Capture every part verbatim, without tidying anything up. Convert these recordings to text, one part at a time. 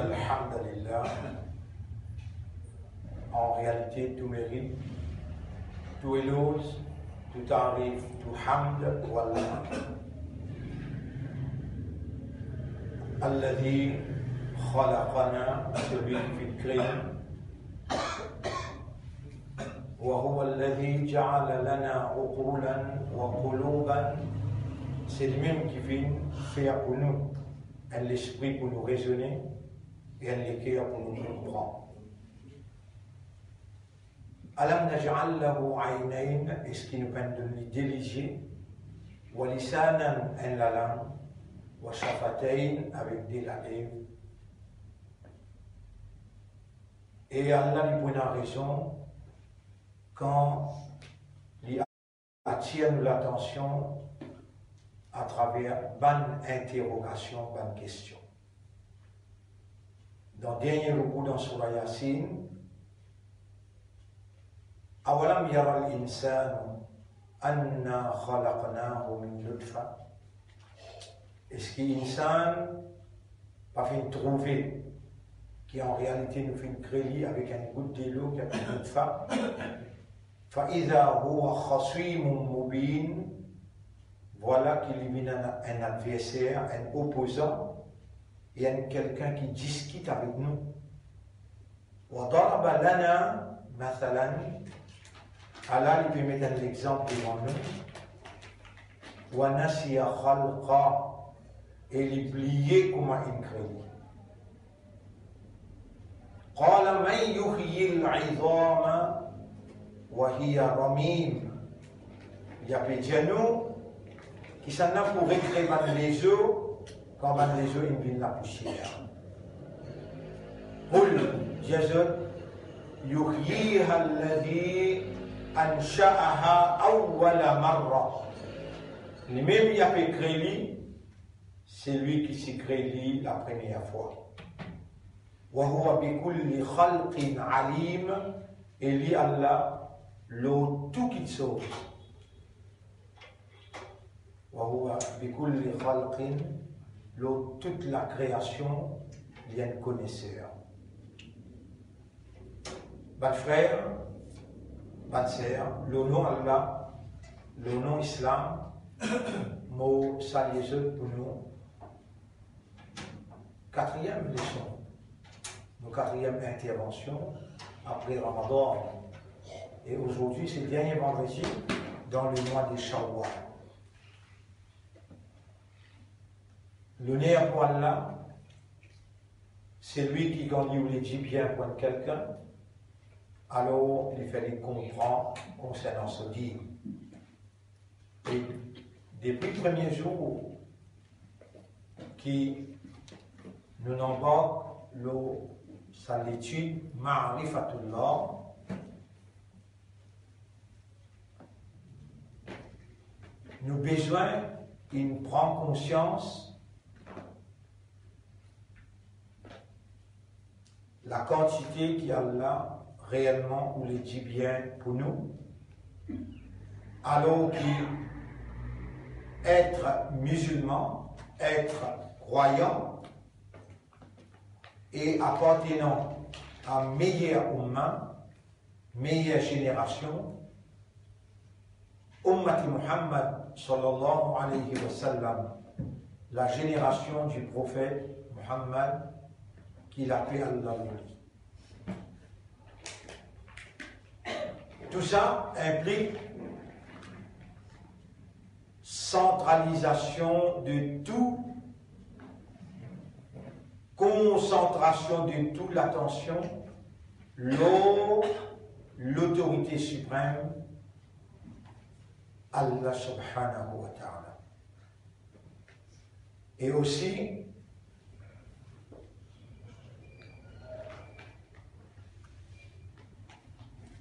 Alhamdulillah. En réalité, tout mérite, tout éloge, tout tarif, tout hamd pour Allah. Alladhi khalaqana, celui qui fait créer. Wa huwa alladhi ja'ala lana uqulan wa quluban. Se limem ki finn fer pou nou enn lespri pou nou rezone, e enn leker pou nou konpran. Alam naj'al lahu aynayn, eski nou pa'nn donn li de lizie? Wa lisanan, enn lalang, wa shafatayn, avek de lalev. E Allah li pou ena rezon kan li atir nou latansion atraver bann interogasion, bann kestion. Dan dernie roukou dan soura Yasin, awalam yara al-insanu anna khalaqnahu min nutfa. Eski insan pa finn trouve ki an realite nou finn kre li avek enn gout delo ki apel nutfa? Fa iza huwa khasimun mubin, vwala ki li vinn enn, enn adverser, enn opozan, e enn kikenn ki diskit avek nou. Wa daraba lana mathalan, ala li pe met enn lexanp devan nou. Wa nasiya khalqa, e li bliye kouma inn kre li. Qala man yuhyil izama wa hiya ramim. Li ape dir nou, kisannla pou rekre bann lezo kan bann lezo inn vinn lapousier? Qul, dir zot, yuhyiha alladhi ansha'aha awwala marra. Limem li ape kre li, selwi ki ti kre li lapremier fwa. Wa huwa bikulli khalqin alim, e li Allah lor tou kitsoz. Wa huwa bikulli khalqin, lor tout lakreasion, li enn koneser. Bann frer, bann ser, lor nom Allah, lor nom Islam, mo salie zot pou nou katriem leson, nou katriem intervansion apre Ramadan. E azordi se dernie vandredi dan lemwa de Shawwal. Loner pou Allah, selwi ki kan li oule dir bien pou enn kikenn, alor li fer li konpran konsernan so dir. E depi premie zour ki nou anbark lor sa letid Ma'rifatullah, nou bizin inn pran konsians lakantite ki Allah reelman oule dir bien pou nou, alor ki et mizilman, et krwayan e apartenan a meyer oumma, meyer zenerasion, Oummat Muhammad sallallahu alayhi wa sallam, la génération du prophète Muhammad, ki lapé Allah lor li. Tout sa inplik santralizasion de tou, konsantrasion de tou latansion lor lotorite siprem, Allah subhanahu wa ta'ala. E osi,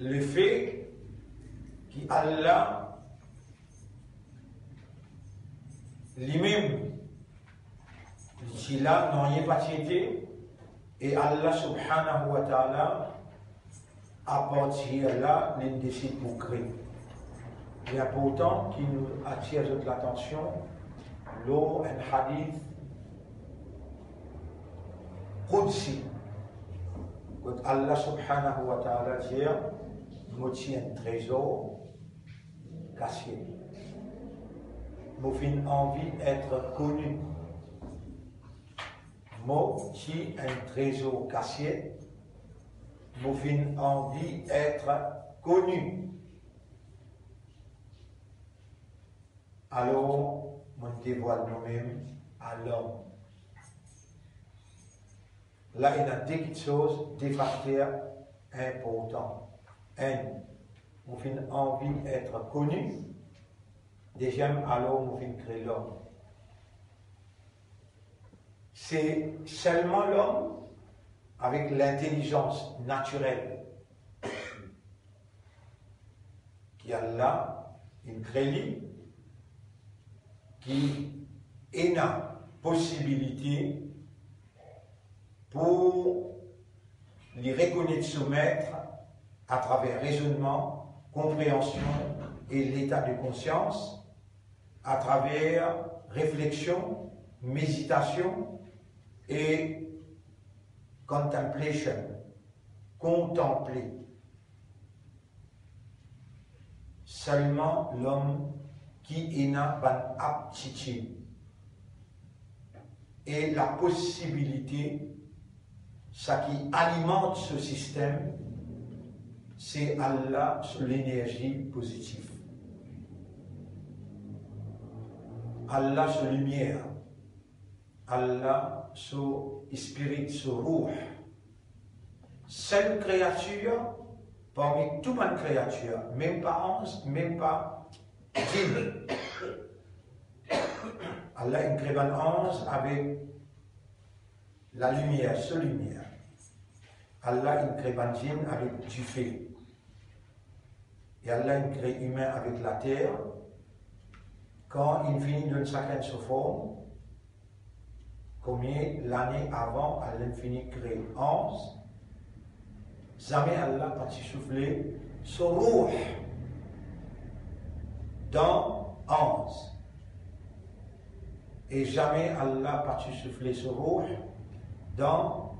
lefe ki Allah limem, li ti la, nanye pa ti ete, e Allah subhanahu wa ta'ala, apartir la, li desid pou kre. Li inportan ki nou atir zot latansion lor enn hadith Qudsi, kot Allah subhanahu wa ta'ala dir, mo ti enn trezor kasie. Mo finn anvi et koni. Mo ti enn trezor kasie. Mo finn anvi et koni. Alor, mo devwal momem a lom. La, ena de kiksoz, de fakter inportan. Enn, mo finn anvi et koni. Deziem, alor mo finn kre lom. Se selman lom avek lintelizans natirel ki Allah inn kre li, ki ena posibilite pou li rekonet so met atraver rezonnman, konpreansion e leta de konsians, atraver refleksion, meditasion e contemplation, kontanple. Selman lom ki ena bann aptitid e laposibilite, seki alimant so sistem, se Allah so lenerzi pozitif, Allah so limier, Allah so spirit, so rouh. Sel kreatir parmi tou bann kreatir, mem pa anz, mem pa djinn. Allah inn kre bann anz avek lalimier, so limier. Allah inn kre bann djinn avek dife. E Allah inn kre imin avek later. Kan inn fini donn sakenn so form, konbien lane avan Allah inn fini kre anz, zame Allah pa ti soufle so rouh dan anz. E zame Allah pa ti soufle so rouh dan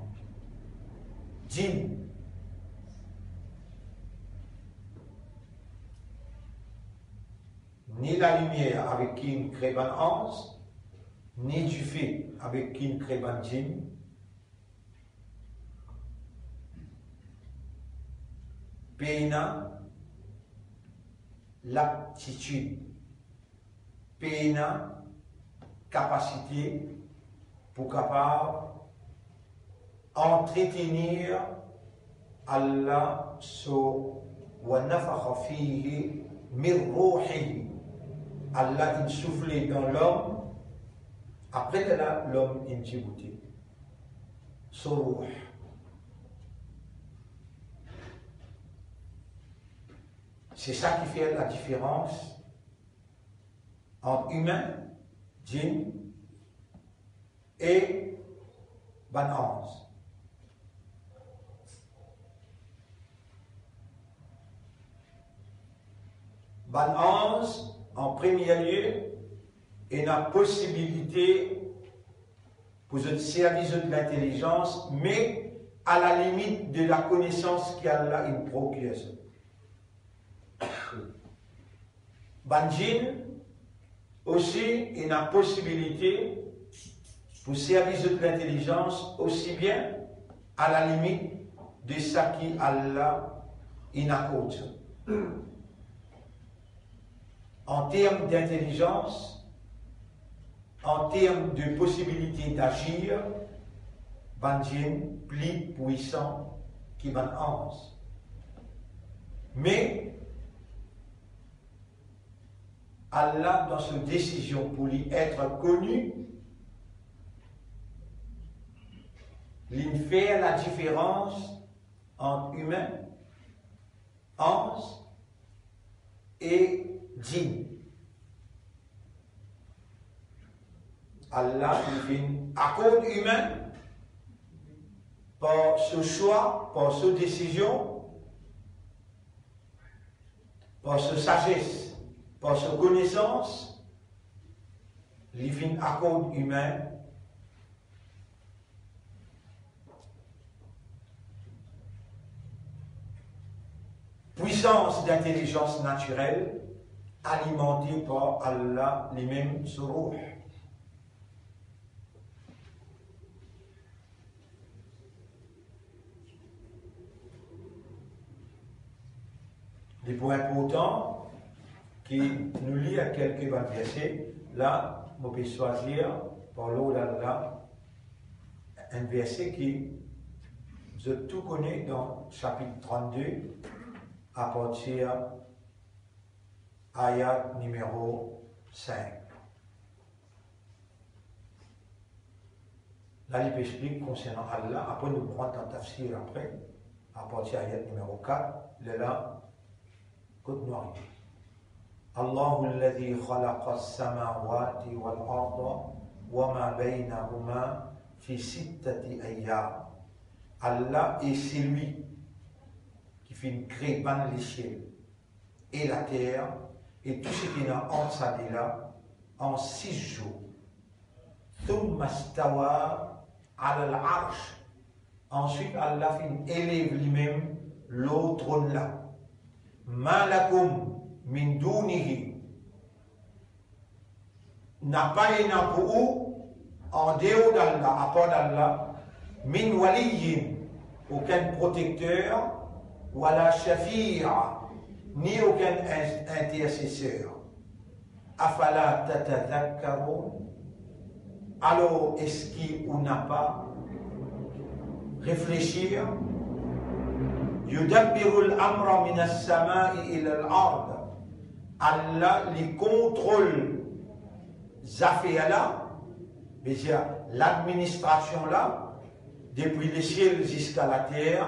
djinn. Ni lalimier avek ki inn kre bann anz, ni dife avek ki inn kre bann djinn, pena laptitid, pena kapasite pou kapav antretenir Allah so, wa nafakha fihi min rouhihi. Allah inn soufle dan lom, apre lerla lom inn ti goute so rouh. Se sa ki fer ladiferans ant imin, djinn e bann anz. Bann anz, an premie lie, ena posibilite pou zot servi zot lintelizans, me a la limit de lakonesans ki Allah inn prokir zot. Bann djinn osi ena posibilite pou servi zot lintelizans osi bien a la limit de seki Allah inn akord zot. An term dintelizans, an term de posibilite dazir, bann djinn pli pwisan ki bann anz. Me Allah, dan so desizion pou li et koni, li fer ladiferans ant imin, anz e djinn. Allah, li finn akord imin par so swa, par so desizion, par so sazes, par so konesans, li finn akord imin Pwisans d'intelizans natirel alimante par Allah limem so Roh. Li pou inportan ki nou lir kelke bann verse. La, mo pe swazir par lord Allah enn verse ki zot tou kone dan sapit trannde, apartir ayat nimero sink. La, li pe explik konsernan Allah, apre nou pou rant dan tafsir apre, apartir ayat nimero kat, lerla kot nou arive. Allahu alladhi khalaqa as-samawati wal arda wa ma baynahuma fi sittati ayyam. Allah est celui qui finn kre bann lesiel e later e tou seki ena ant sa de la an sis zour. Thumma stawa alal arsh. Answit, Allah finn elev limem lor tronn la. Ma lakum min dunihi. Napa ena pou ou, andeor d'Allah, apar d'Allah, min waliyyin, okenn protekter, wala shafi'a, ni okenn in-, interseser. Afala tatadhakkarun? Alor, eski ou napa reflesir? Yudabbirul amra minas samai ilal ard. Allah, li kontrol zafer la, vedir ladministrasion la, depi lesiel ziska later,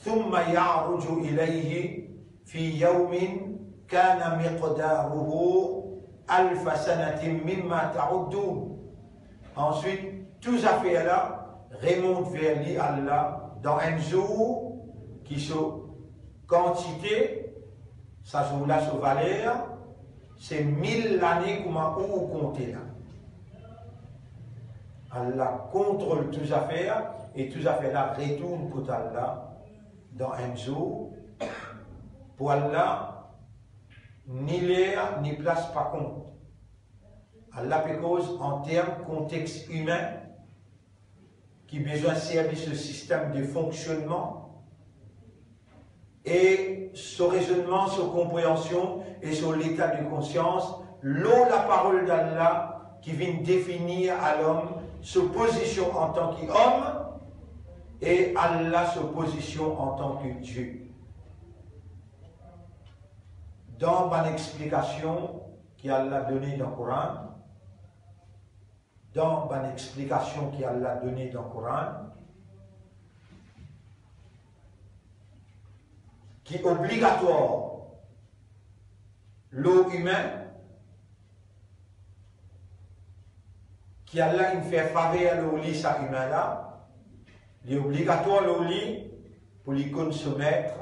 thumma ya'ruju ilayhi fi yawmin kana miqdaruhu alfa sanatin mimma ta'uddun. Answit, tou zafer la remont ver li, Allah, dan enn zour ki so kantite, sa zour la so valer, se mil lane kouma ou, ou konte la. Allah kontrol tou zafer, e tou zafer la retourn kot Allah dan enn zour. Pou Allah, ni ler, ni plas pa kont. Allah pe koz an term kontex imin, ki bizin servi so sistem de fonksionnman, e so rezonnman, so konpreansion e so leta de konsians lor laparol d'Allah ki vinn definir a lom so pozision antan ki om e Allah so pozision antan ki Die. Dan bann explikasion ki Allah done dan Koran, dan bann explikasion ki Allah done dan Koran, ki obligatwar lor imin, ki Allah inn fer faver lor li sa imin la, li obligatwar lor li pou li konn so met,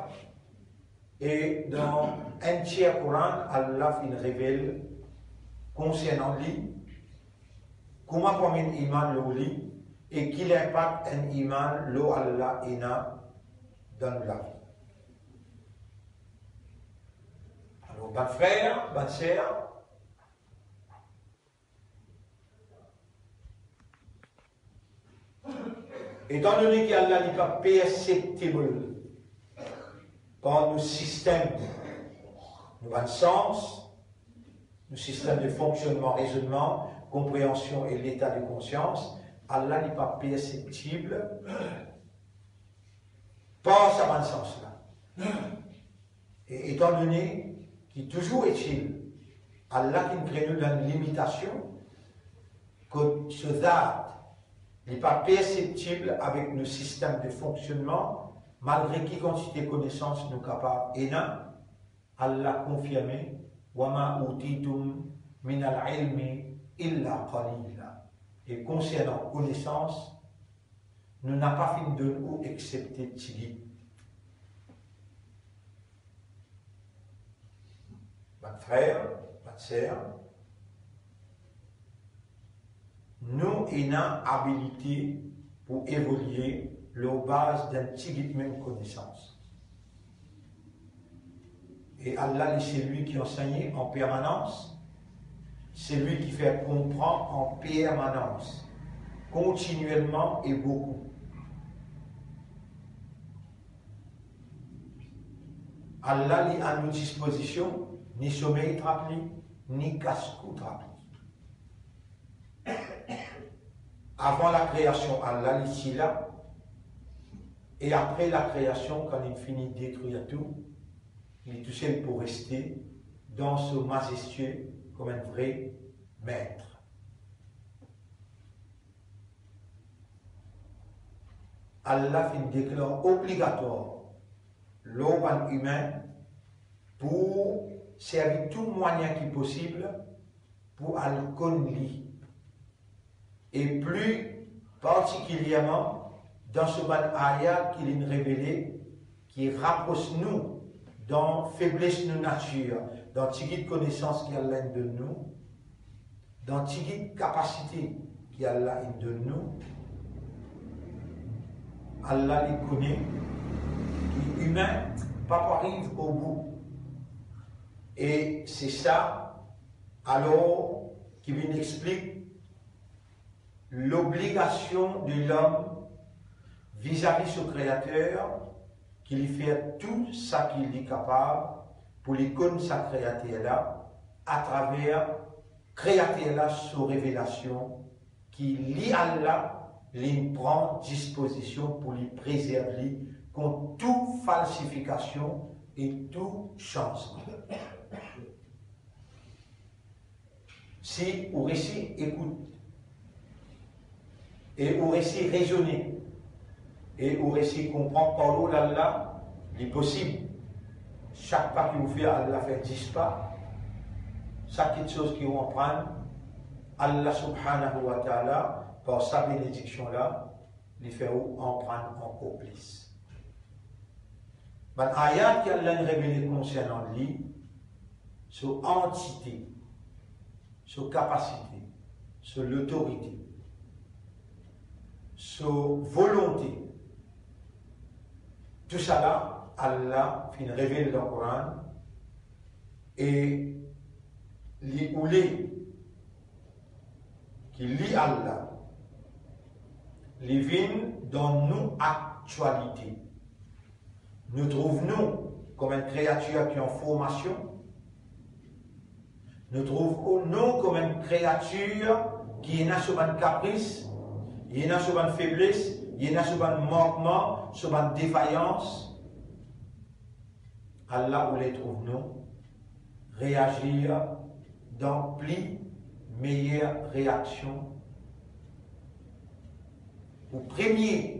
e dan enn tier Koran, Allah finn revel konsernan li, kouma pou amenn iman lor li, e ki linpak enn iman lor Allah ena dan nou lavi. Alor, bann frer, bann ser, Etandone ki Allah li pa perceptible par nou sistem, nou bann sans, nou sistem de fonksionnman, rezonnman, konpreansion e leta de konsians, Allah li pa perceptible par sa bann sans la. E etandone ki touzour etil, Allah ki kre nou dan limitasion, kot so zat li pa perseptib avek nou sistem de fonksionnman, malgre ki kantite konesans nou kapav ena, Allah konfirme, "Wa ma utitum minal ilmi illa qalila." E konsernan konesans, nou napa finn donn ou exsepte tigit. Bann frer, bann ser, nou ena abilite pou evolie lor baz d'enn tigit mem konesans. E Allah, li, se li ki ansegne an permanans, se li ki fer konpran an permanans, kontinielman e boukou. Allah, li, a nou dispozision, ni somey trap li, ni kas-kou trap li. Avan lakreasion, Allah, li ti la, e apre lakreasion, kan li fini detrir tou, li tousel pou reste dan so mazestie kouma enn vre met. Allah finn deklar obligatwar lor bann imin pou servi tou mwayin ki posib pou al konn li. E pli partikilierman dan so bann ayat ki linn revele, ki rapros nou dan febles nou natir, dan tigit konesans ki Allah inn donn nou, dan tigit kapasite ki Allah inn donn nou. Allah, li, kone ki imin pa pou ariv o bout. E se sa, alor, ki vinn explik lobligasion de lom vizavi so Kreater, ki li fer tou saki li kapav pou li konn sa Kreater la, atraver Kreater la so revelasion, ki li, Allah, linn pran dispozision pou li prezerv li kont tou falsifikasion e tou sanzman. Si ou resi ekout, e ou resi rezone, e ou resi konpran parol Allah, li posib. Sak pa ki ou fer, Allah fer dis pa. Sak kiksoz ki ou aprann, Allah Subhanahu wa Ta'ala, par sa benediksion la, li fer ou aprann ankor plis. Bann ayat ki Allah inn revele konsernan li, so antite, so kapasite, so lotorite, so volonte, tousala Allah finn revel dan Koran, e li oule ki li, Allah, li vinn dan nou aktialite. Nou trouv nou kouma enn kreatir ki an formasion. Nou trouv nou kouma enn kreatir ki ena so bann kapris, ena so bann febles, ena so bann mankman, so bann defayans. Allah oule trouv nou reazir dan pli meyer reaksion. Pou premie,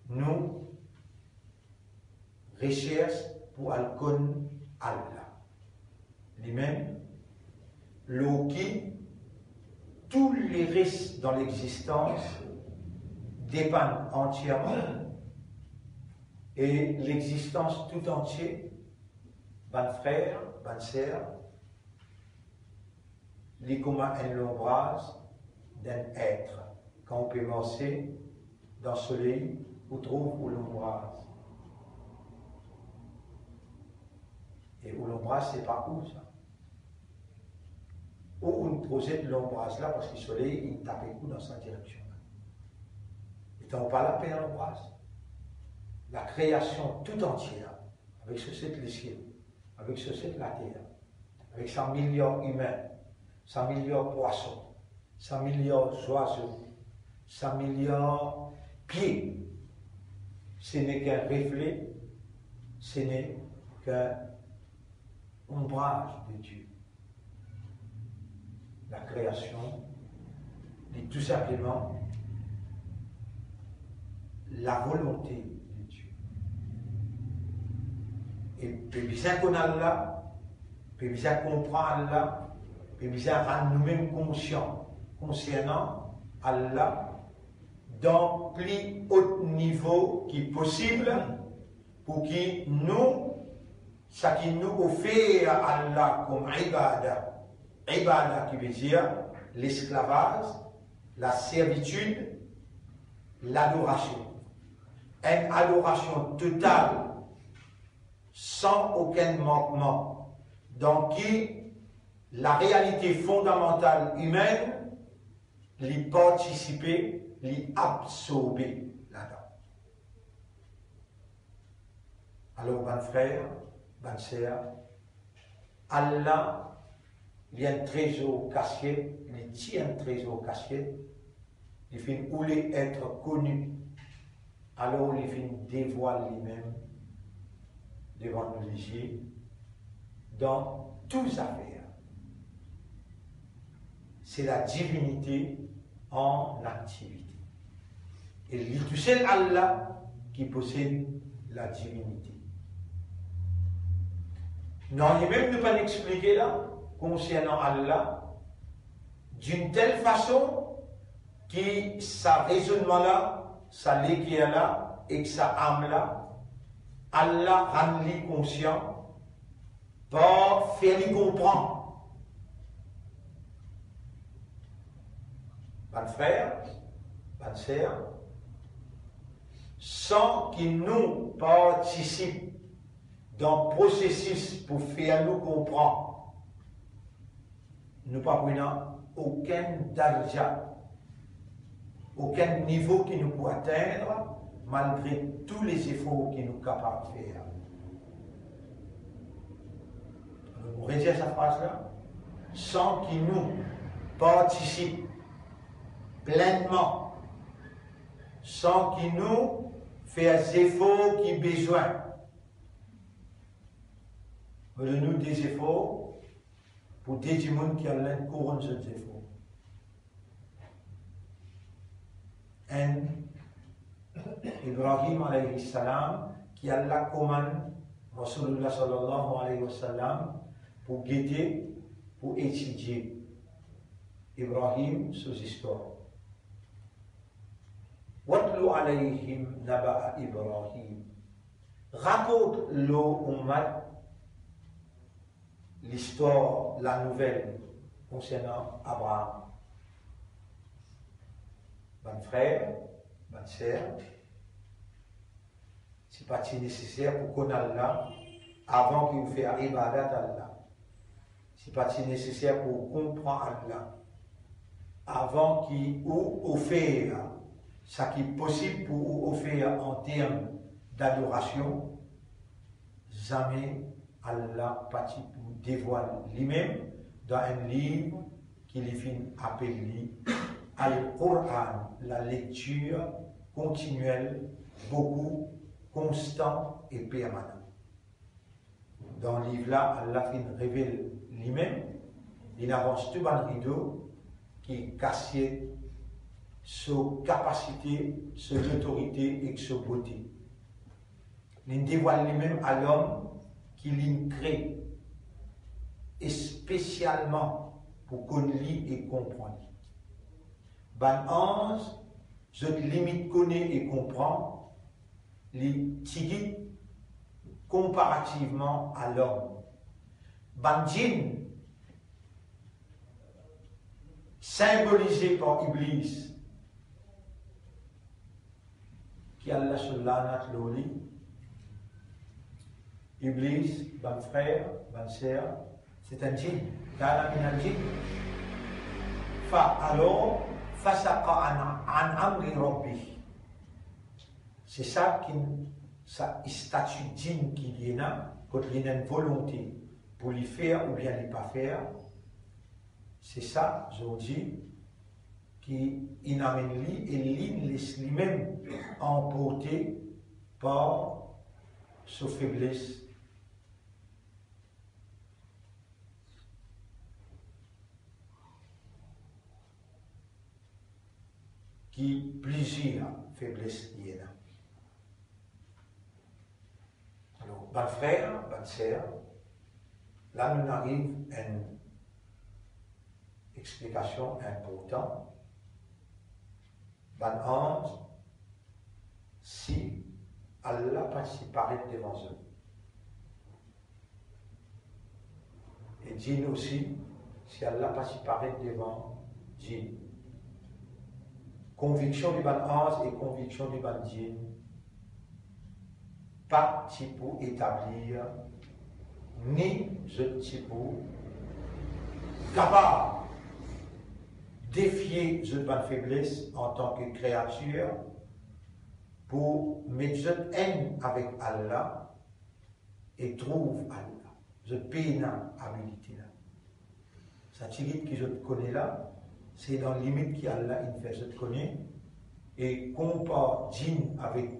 nou resers pou al konn Allah. Limem, lor ki tou leres dan lexistans depann antierman, e lexistans toutantie, bann frer, bann ser, li kouma enn lonbraz d'enn et. Kan ou pe marse dan soley, ou trouv ou lonbraz. E ou lonbraz, se pa ou sa. Ou, ou prozet lonbraz la parski soley inn tape kou dan sa direksion la. Letan ou pa la, pena lonbraz. Lakreasion toutantie la, avek so set lesiel, avek so set later, avek sa miliar imin, sa miliar pwason, sa miliar zwazo, sa miliar pie, se n'est qu'un reflet, ce n'est qu'un ombrage de Dieu. Lakreasion, li tou sinpleman lavolonte de Dieu. E pe bizin konn Allah, pe bizin konpran Allah, pe bizin rann noumem konsian konsernan Allah dan pli o nivo ki posib, pou ki nou, saki nou ofer Allah kom ibada, ibada ki vedir lesklavaz, laservitid, ladorasion. Enn adorasion total san okenn mankman, dan ki larealite fondamantal imenn, li partisipe, li absorbe ladan. Alor, bann frer, bann ser, Allah, li enn trezor kasie, li ti enn trezor kasie, li finn oule et koni, alor li finn devwal limem devan nou lizie dan tou zafer. Se la divinite an aktivite. E li tousel Allah ki posed la divinite. Nanye mem nou pa'nn explike la konsernan Allah, d'une telle façon ki sa rezonnman la, sa leker la, ek sa am la, Allah rann li konsian par fer li konpran. Bann frer, bann ser, san ki nou partisip dan prosesis pou fer nou konpran, nou pa pou ena okenn darja, okenn nivo ki nou pou atenn, malgre tou lezefor ki nou kapav fer. Nou redir sa fraz la, san ki nou partisip plennman, san ki nou fer zefor ki bizin, mo donn nou de zefor pou de dimoun ki al kouronn zot zefor. Enn, Ibrahim alayhi salam, ki Allah komann Rasoulillah sallallahu alayhi wa sallam pou gete, pou etidie Ibrahim so zistwar. Watlu alayhim naba Ibrahim. Rakont lor oumat listwar, lanouvel konsernan Abraham. Bann frer, bann ser, si pa ti neseser pou konn Allah avan ki ou fer ibadat Allah, si pa ti neseser pou ou konpran Allah avan ki ou ofer saki posib pou ou ofer an term dadorasion, zame Allah pa ti pou devwal limem dan enn liv ki li finn apel li Al-Quran, la lecture continuelle, beaucoup, constante et permanente. Dan liv la, Allah finn revel limem, li avans tou bann rido ki kasiet so kapasite, so lotorite ek so bote. Li devwal limem a lom ki li kre espesialman pou konn li e konpran li. Bann anz, zot limit kone e konpran li tigit konparativman a lom. Bann djinn, sinbolize par Iblis, ki Allah so lanat lor li. Iblis, bann frer, bann ser, se enn djinn. Kana minal djinn. Fa, alor, fasaqa an, an amri rabbih. Se sa ki, sa stati djinn ki li ena, kot li ena enn volonte pou li fer oubien li pa fer. Se sa, zordi, ki inn amenn li e li les limem anporte par so febles, ki plizier febles li ena. Alor, bann frer, bann ser, la nou ariv enn explikasion inportan. Bann anz, si Allah pa ti paret devan zot, e djinn osi, si Allah pa ti paret devan djinn, konviksion di bann anz e konviksion di bann djinn pa ti pou etablir, ni zot ti pou kapav defie zot bann febles antan ki kreatir pou met zot enn avek Allah e trouv Allah. Zot pena abilite la. Sa tigit ki zot kone la, se dan limit ki Allah inn fer zot kone, e konpar djinn avek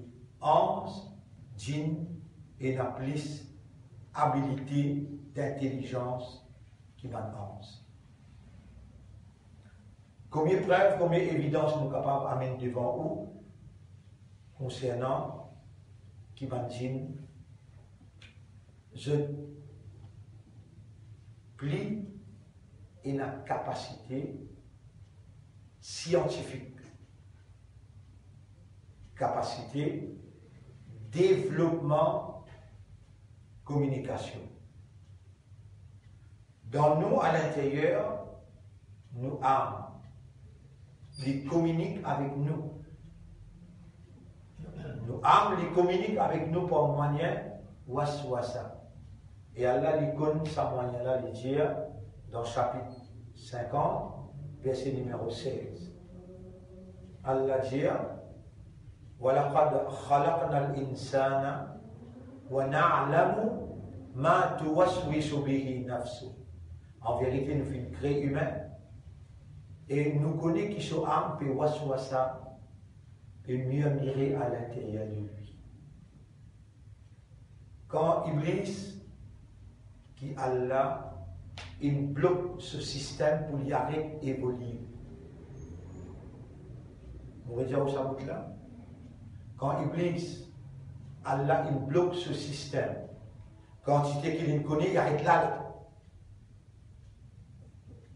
anz, djinn ena plis abilite dintelizans ki bann anz. Komie prev, komie evidans nou kapav amenn devan ou konsernan ki bann djinn, zot pli ena kapasite siantifik, kapasite devlopman kominikasion. Dan nou, alinteryer, nou am, li kominik avek nou. Nou am, li kominik avek nou par mwayin waswasa. E Allah, li konn sa mwayin la, li dir dan sapit sinkant, verse nimero sez. Allah dir, "Wa laqad khalaqnal insana wa na'lamu ma tuwaswisu bihi nafsuh." An verite, nou finn kre imin e nou kone ki so am pe waswasa, pe mirmire alinteryer de li. Kan Iblis, ki Allah inn blok so sistem pou li aret evolie. Mo redir ou sa bout la. Kan Iblis, Allah inn blok so sistem, kantite ki li kone, li aret la.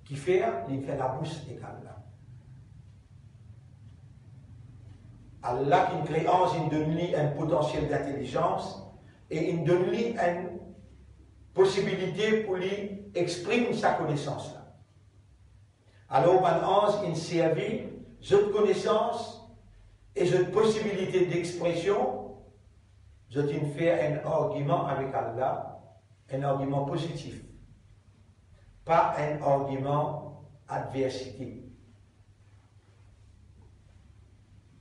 Kifer? Li fer labous ek Allah. Allah ki kre anz, inn donn li enn potansiel dintelizans e inn donn li enn posibilite pou li exprim sa konesans la. Alor, bann anz inn servi zot konesans e zot posibilite d'expresion, zot inn fer enn argiman avek Allah, enn argiman pozitif, pa enn argiman adversite.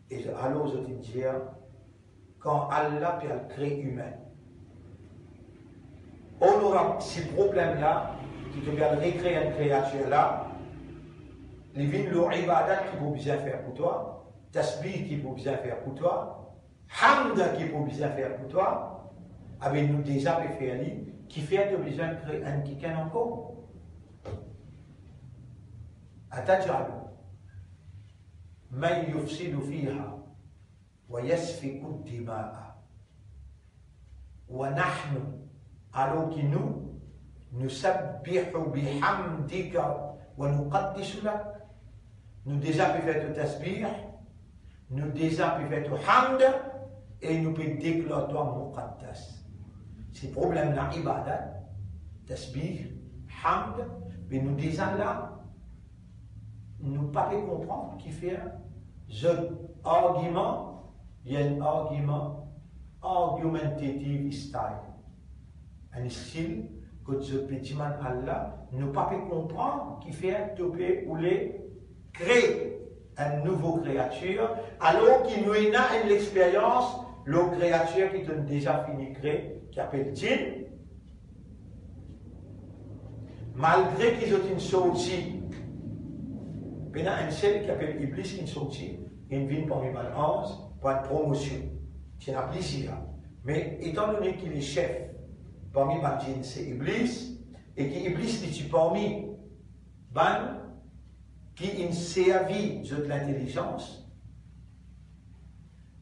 E alor zot inn dir, kan Allah pe al kre imin, onorab, si problem la, ki to pe al rekre enn kreatir la, li vinn lor ibadat ki pou bizin fer pou twa, tasbih ki pou bizin fer pou twa, hamd ki pou bizin fer pou twa, abe nou deza pe fer li, kifer to bizin kre enn kikenn ankor? Atajalu man yufsidu fiha wa yasfiku dimaa wa nahnu, alor ki nou, nusabbihu bihamdika wa nuqaddisu lak. Nou deza pe fer to tasbih, nou deza pe fer to hamd, e nou pe deklar twa muqaddas. Si problem la ibadat, tasbih, hamd, me nou deza la, nou pa pe konpran kifer zot argiman, li enn argiman argumentative style. Enn stil kot zot pe dimann Allah, nou pa pe konpran kifer to pe oule kre enn nouvo kreatir, alor ki nou ena enn lexperyans lor kreatir ki to'nn deza fini kre, ki apel djinn. Malgre ki zot inn sorti, pena enn sel ki apel Iblis ki inn sorti, inn vinn parmi bann anz pou enn promosion. Ti ena plizier, me etandone ki lesef parmi bann djinn se Iblis, e ki Iblis li ti parmi bann ki inn servi zot lintelizans,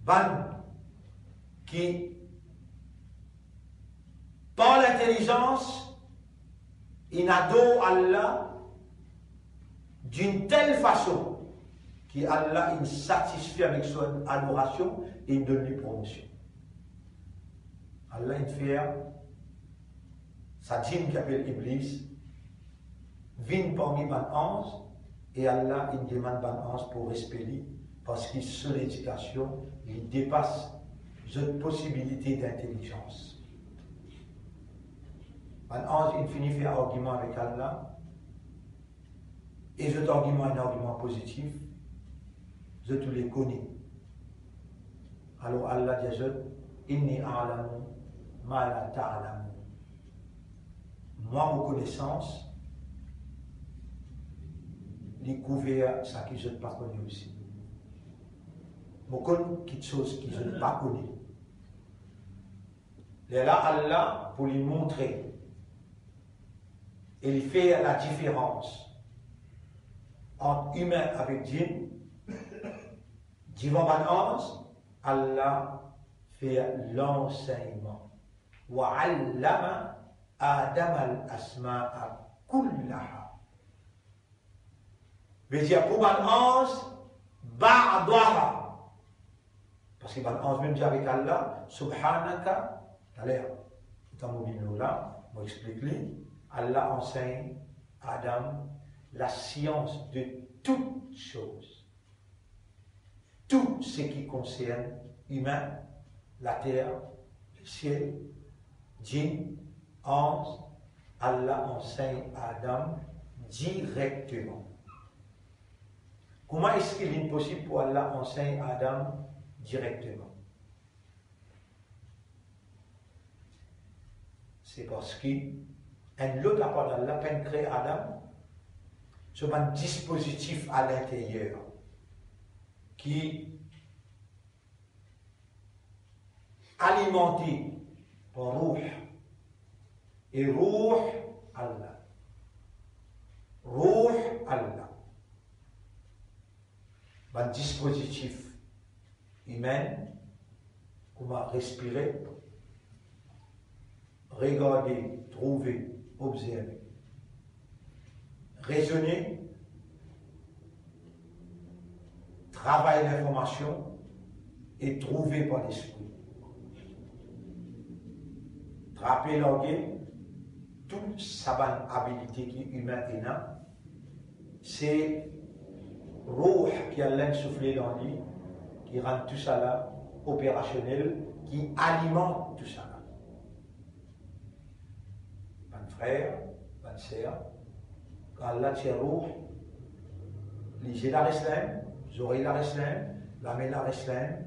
bann ki par lintelizans, inn ador Allah d'une telle façon ki Allah inn satisfe avek so adorasion e inn donn li promosion. Allah inn fer sa djinn ki apel Iblis vinn parmi bann anz, e Allah inn demann bann anz pou respe li, parski so ledikasion, li depas zot posibilite dintelizans. Bann anz inn fini fer argiman avek Allah, e zot argiman enn argiman pozitif, zot toule kone. Alor Allah dir zot, "Inni a'lamu ma la ta'lamun." Mwa, mo konesans, li kouver sa ki zot pa kone osi. Mo konn kiksoz ki zot pa kone. Lerla Allah pou li montre e li fer ladiferans ant imin avek djinn. Divan bann anz, Allah fer lansegnman. "Wa allama Adama al-asma'a kullaha." Vedir pou bann anz, ba'daha. Parski bann anz mem dir avek Allah, "Subhanaka," taler, letan mo vinn lor la, mo explik li, Allah ansegn Adam lasians de tout soz. Tou seki konsern imin, later, lesiel, djinn, anz, Allah ansegn Adam direkteman. Kouma eski linn posib pou Allah ansegn Adam direkteman? Se parski enn lot lapar Allah pa'nn kre Adam, so bann dispozitif a linteryer ki alimante par Ruh, e Ruh Allah. Ruh Allah. Bann dispozitif imin, kouma respire, regarde, trouve, obzerve, rezone, travay linformasion e trouve par lespri. Trape, large, tou sa bann abilite ki imin ena, se Ruh ki Allah inn soufle dan li, ki rann tousala operasionel, ki alimant tousala. Bann frer, bann ser, kan Allah tir Ruh, lizie la res limem, zorey la res limem, lame la res limem,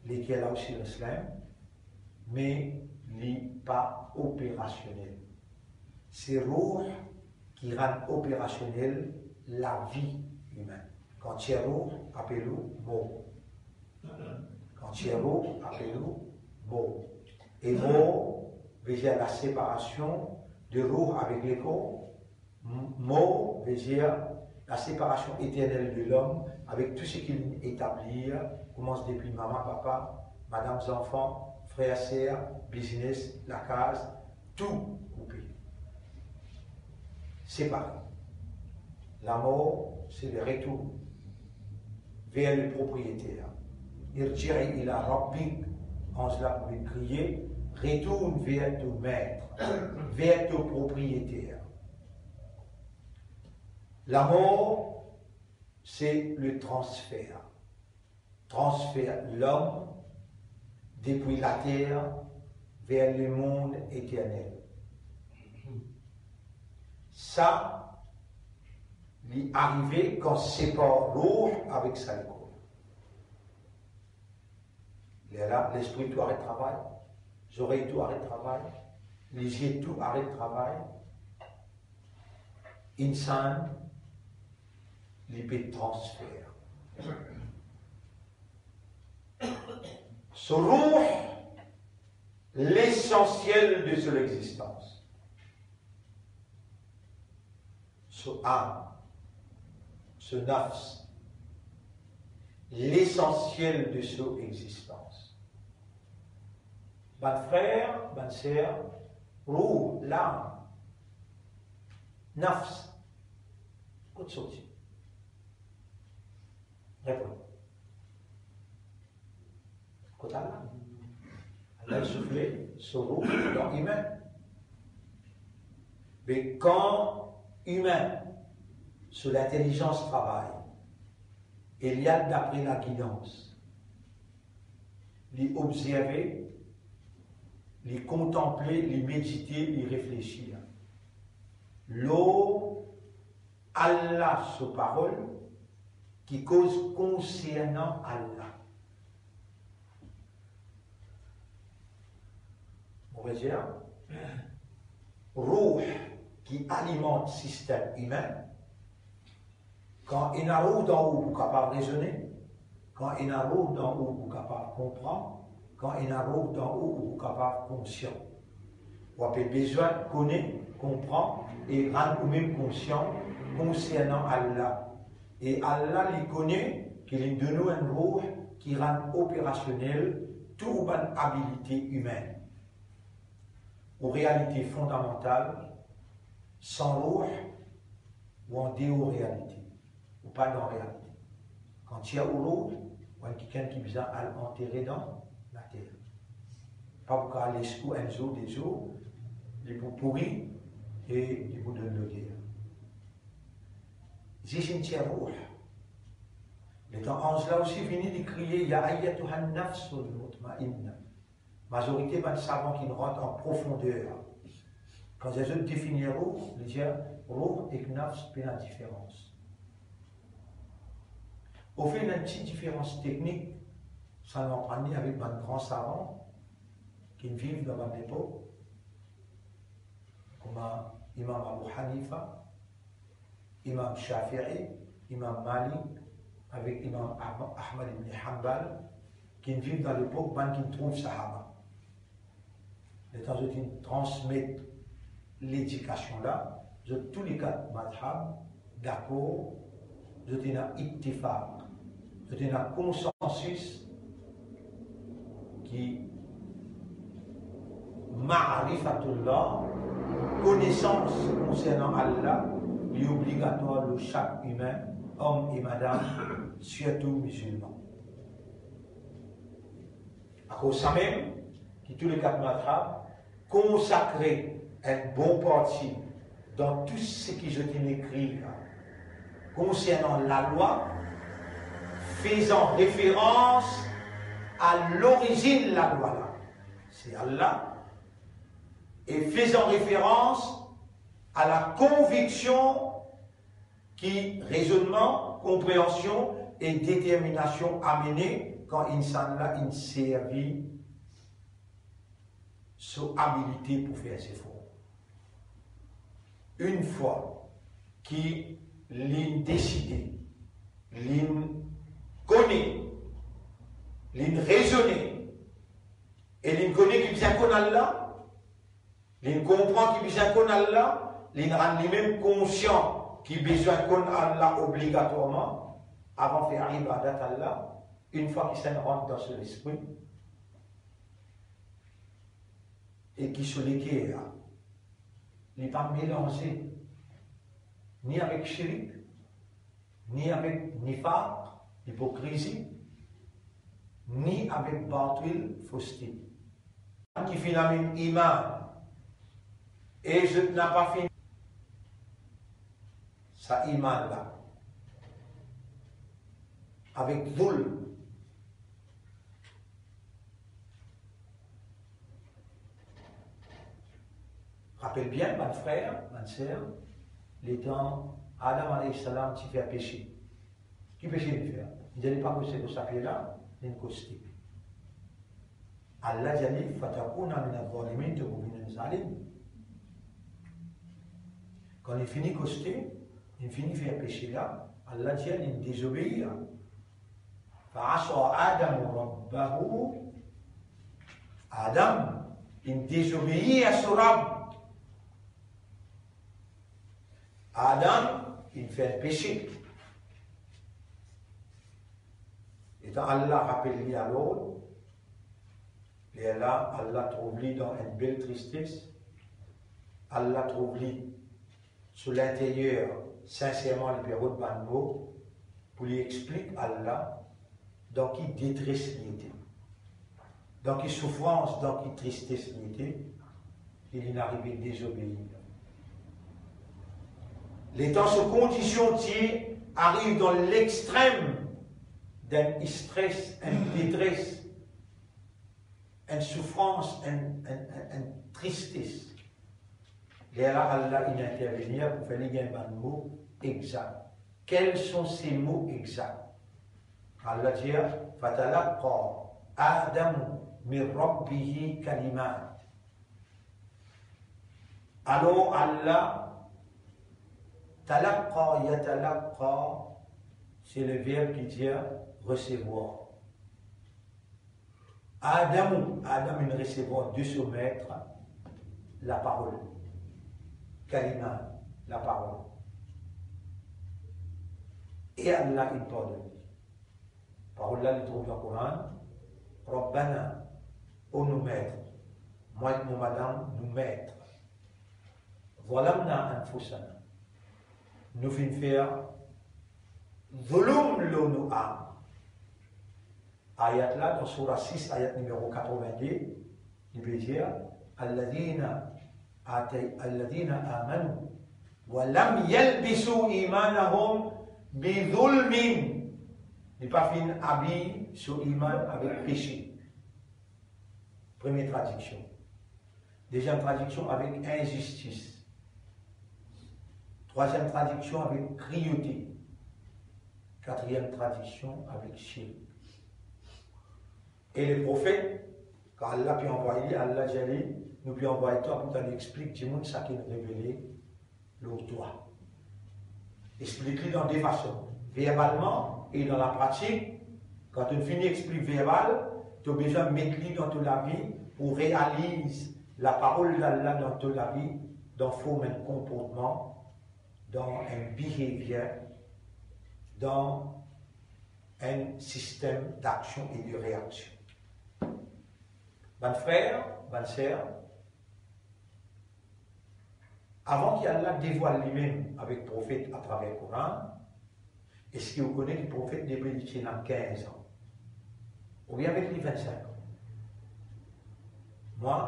leker la osi res limem, me li pa operasionel. Se Ruh ki rann operasionel lavi imin. Kan tir Ruh, apel ou mor. Kan tir Ruh, apel ou mor. E mor vedir laseparasion de Ruh avek lekor. M-, mor vedir laseparasion eternel de lom avek tou seki linn etablir, koumans depi mama, papa, madam, zanfan, frer, ser, biznes, lakaz, tou koupe, separe. Lamor, se le retour vers le propriétaire. Irji' ila rabbik, anz la pou li kriye, retourne vers ton maître, vers ton propriétaire. Lamor, se le transfer. Transfer lom depi later ver lemond eternel. Sa, li arive kan separ lor avek sa lekor. Lerla, lespri tou aret travay, zorey tou aret travay, lizie tou aret travay. Insan, li pe transfer. So ruh, l'essentiel de son existence. So am, so nafs, l'essentiel de son existence. Bann frer, bann ser, ruh, lam, nafs, kot sorti? Reponn. Kot al la? Allah soufle so ruh dan imin. Me kan imin, so lintelizans travay, e li al dapre lagidans, li obzerve, li kontanple, li medite, li reflesir lor Allah so parol ki koz konsernan Allah. Mo redir, rouh ki alimant sistem imin, kan ena rouh dan ou pou kapav rezone, kan ena rouh dan ou pou kapav konpran, kan ena rouh dan ou pou kapav konsian. Ou pe bizin kone, konpran e rann oumem konsian konsernan Allah. E Allah, li kone ki li donn ou enn rouh ki rann operasionel tou bann abilite imin. Ou realite fondamantal, san rouh, ou andeor realite, ou pa dan realite. Kan ti a ou rouh, ou enn kikenn ki bizin al antere dan later. Pa pou kapav les ou enn zour, de zour, li pou pouri e li pou donn loder. Zis enn tir rouh. Letan anz la osi vini, li kriye, "Ya ayyatuhan nafsul mutmainna." Mazorite bann savan ki rant an profonder, kan zot defini rouh, li dir rouh ek nafs pena diferans. Ofet, ena enn ti diferans teknik, sa nou aprann li avek bann gran savan ki viv dan bann lepok, kouma Imam Abu Hanifa, Imam Shafi'i, Imam Malik, avek Imam Ahma-, Ahmad ibn Hanbal, ki viv dan lepok bann ki trouv sahaba. Letan zot inn transmet ledikasion la, zot tou le kat mazhab dakor, zot ena ittifaq, zot ena konsansis ki ma'rifatullah, konesans konsernan Allah, li obligatwar lor sak imin, om e madam, sirtou mizilman. Akoz samem ki tou le kat mazhab konsakre enn bon parti dan tou seki zot inn ekrir konsernan lalwa, fezan referans a lorizinn lalwa la, se Allah, e fezan referans a lakonviksion ki rezonnman, konpreansion e determinasion amene kan enn insan la inn servi so abilite pou fer zefor. Enn fwa ki linn deside, linn kone, linn rezone, e linn kone ki bizin konn Allah, linn konpran ki bizin konn Allah, linn rann limem konsian ki bizin konn Allah obligatwarman avan fer ibadat Allah. Enn fwa ki sa inn rant dan so lespri e ki so leker li pa melanze ni avek shirik, ni avek nifaq, ipokrizi, ni avek batil, foste. Ki finn amenn iman, e zot napa finn sa iman la avek zulm. Rapel bien, bann frer, bann ser, letan Adam alayhi salam ti fer pese. Ki pese li fer? Li dir li pa koste lor sa pie la, li koste. Allah dir li, "Fatakuna mina zalimin", to pou vinn enn zalim. Kan li fini koste, li fini fer pese la, Allah dir li dezobeir. Fa asa Adamu rabbahu. Adam inn dezobeir a so Rab. Adam inn fer pese. Letan Allah rapel li a lord, lerla Allah trouv li dan enn bel tristes. Allah trouv li so linteryer, sinserman, li pe rod bann mo pou li explik Allah dan ki detres li ete, dan ki soufrans, dan ki tristes li ete, ki linn arive dezobeir. Letan so kondision ti ariv dan lextrem, dan enn stres, enn detres, enn soufrans, enn, enn, enn, enn tristes. Lerla Allah inn intervenir pou fer li gagn bann mo exak. Quels sont ces mots exacts? Allah dir, "Fatalaqqa Adamu min Rabbihi kalimat." Alor Allah, talaqqa, yatalaqqa, se le verb ki dir resevwar. Adamu, Adam inn resevwar de so met laparol. Kalima, laparol. E Allah inn pardonn li. Parol la, li trouv dan Koran, Rabbana, o nou met, mwa ek mo madam, nou met. Zalamna anfusana. Nou finn fer zulm lor nou am. Ayat la, dan soura sis, ayat nimero katrevin-de, li pe dir, "Alladhina atay-, alladhina amanu wa lam yalbisu imanahum bi zulmin." Li pa finn abiy so iman avek pese. Premie tradiksion. Deziem tradiksion, avek inzistis. Trwaziem tradiksion, avek kriyote. Katriem tradiksion, avek shirk. E le profet, kan Allah pe anvway li, Allah dir li, "Nou pe anvway twa pou to al explik dimoun saki inn revele lor twa." Explik li dan de fason, verbalman e dan lapratik. Kan to fini explik verbal, to bizin met li dan to lavi pou realiz laparol Allah dan to lavi, dan form enn konportman, dan enn behavior, dan enn sistem daksion e de reaksion. Bann frer, bann ser, avan ki Allah devwal limem avek profet atraver Koran, eski ou kone ki profet depi li ti ena kinz an? Oubien avek li vinn-sink an? Mwa,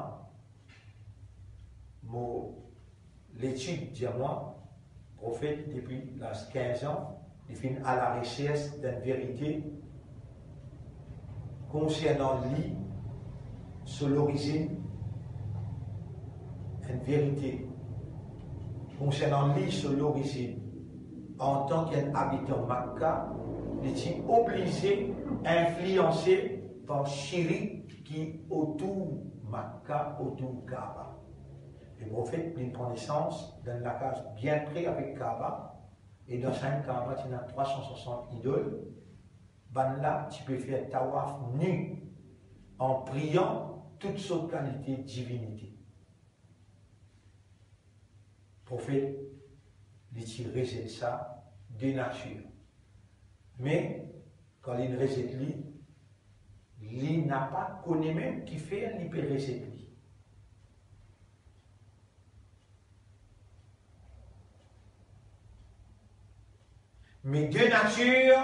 mo letid dir mwa, profet, depi laz kinz an, li finn a la resers d'enn verite konsernan li, so lorizinn, enn verite konsernan li, so lorizinn, antan ki enn abitan Makka, li ti oblize inflianse par shirik ki otour Makka, otour Kaaba. Le profet, li pran nesans dan enn lakaz bien pre avek Kaaba, e dan sa Kaaba, ti ena trwa san swasant idol. Bannla ti pe fer tawaf ni, an priyan tout sort kalite divinite. Profet, li ti rezet sa de natir. Me, kan li rezet li, li napa kone mem kifer li pe rezet li. Me de natir,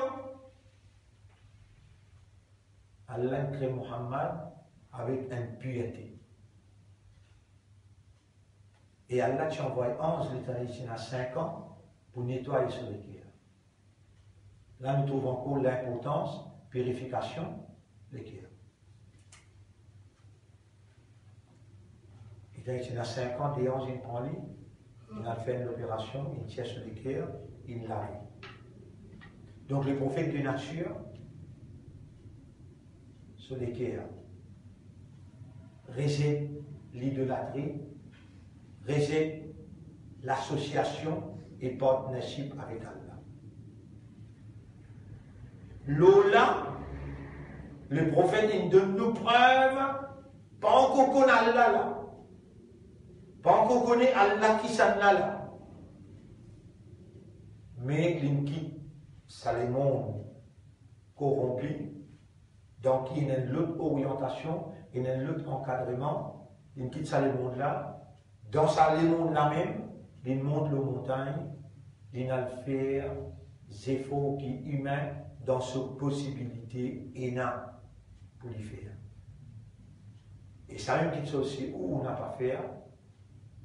Allah kre Muhammad avek enn pirte. E Allah ti anvway anz, letan li ti ena sink an, pou netway so leker. La, nou trouv ankor linportans pirifikasion leker. Letan li ti ena sink an, de anz inn pran li, inn al fer enn loperasion, inn tir so leker, inn lave. Donk, le profet de natir, so leker, rezet lidolatri, rezet lasosiasion e partnership avek Allah. Lor la, le profet inn donn nou prev, pa ankor konn Allah la. Pa ankor kone Allah kisannla la. Me linn kit sa lemond koronpi, dan ki ena enn lot oriantasion, ena enn lot ankadreman, linn kit sa lemond la, dan sa lemond la mem, linn mont lor montagn, linn al fer zefor ki imin dan so posibilite ena pou li fer. E samem kiksoz si ou, ou napa fer,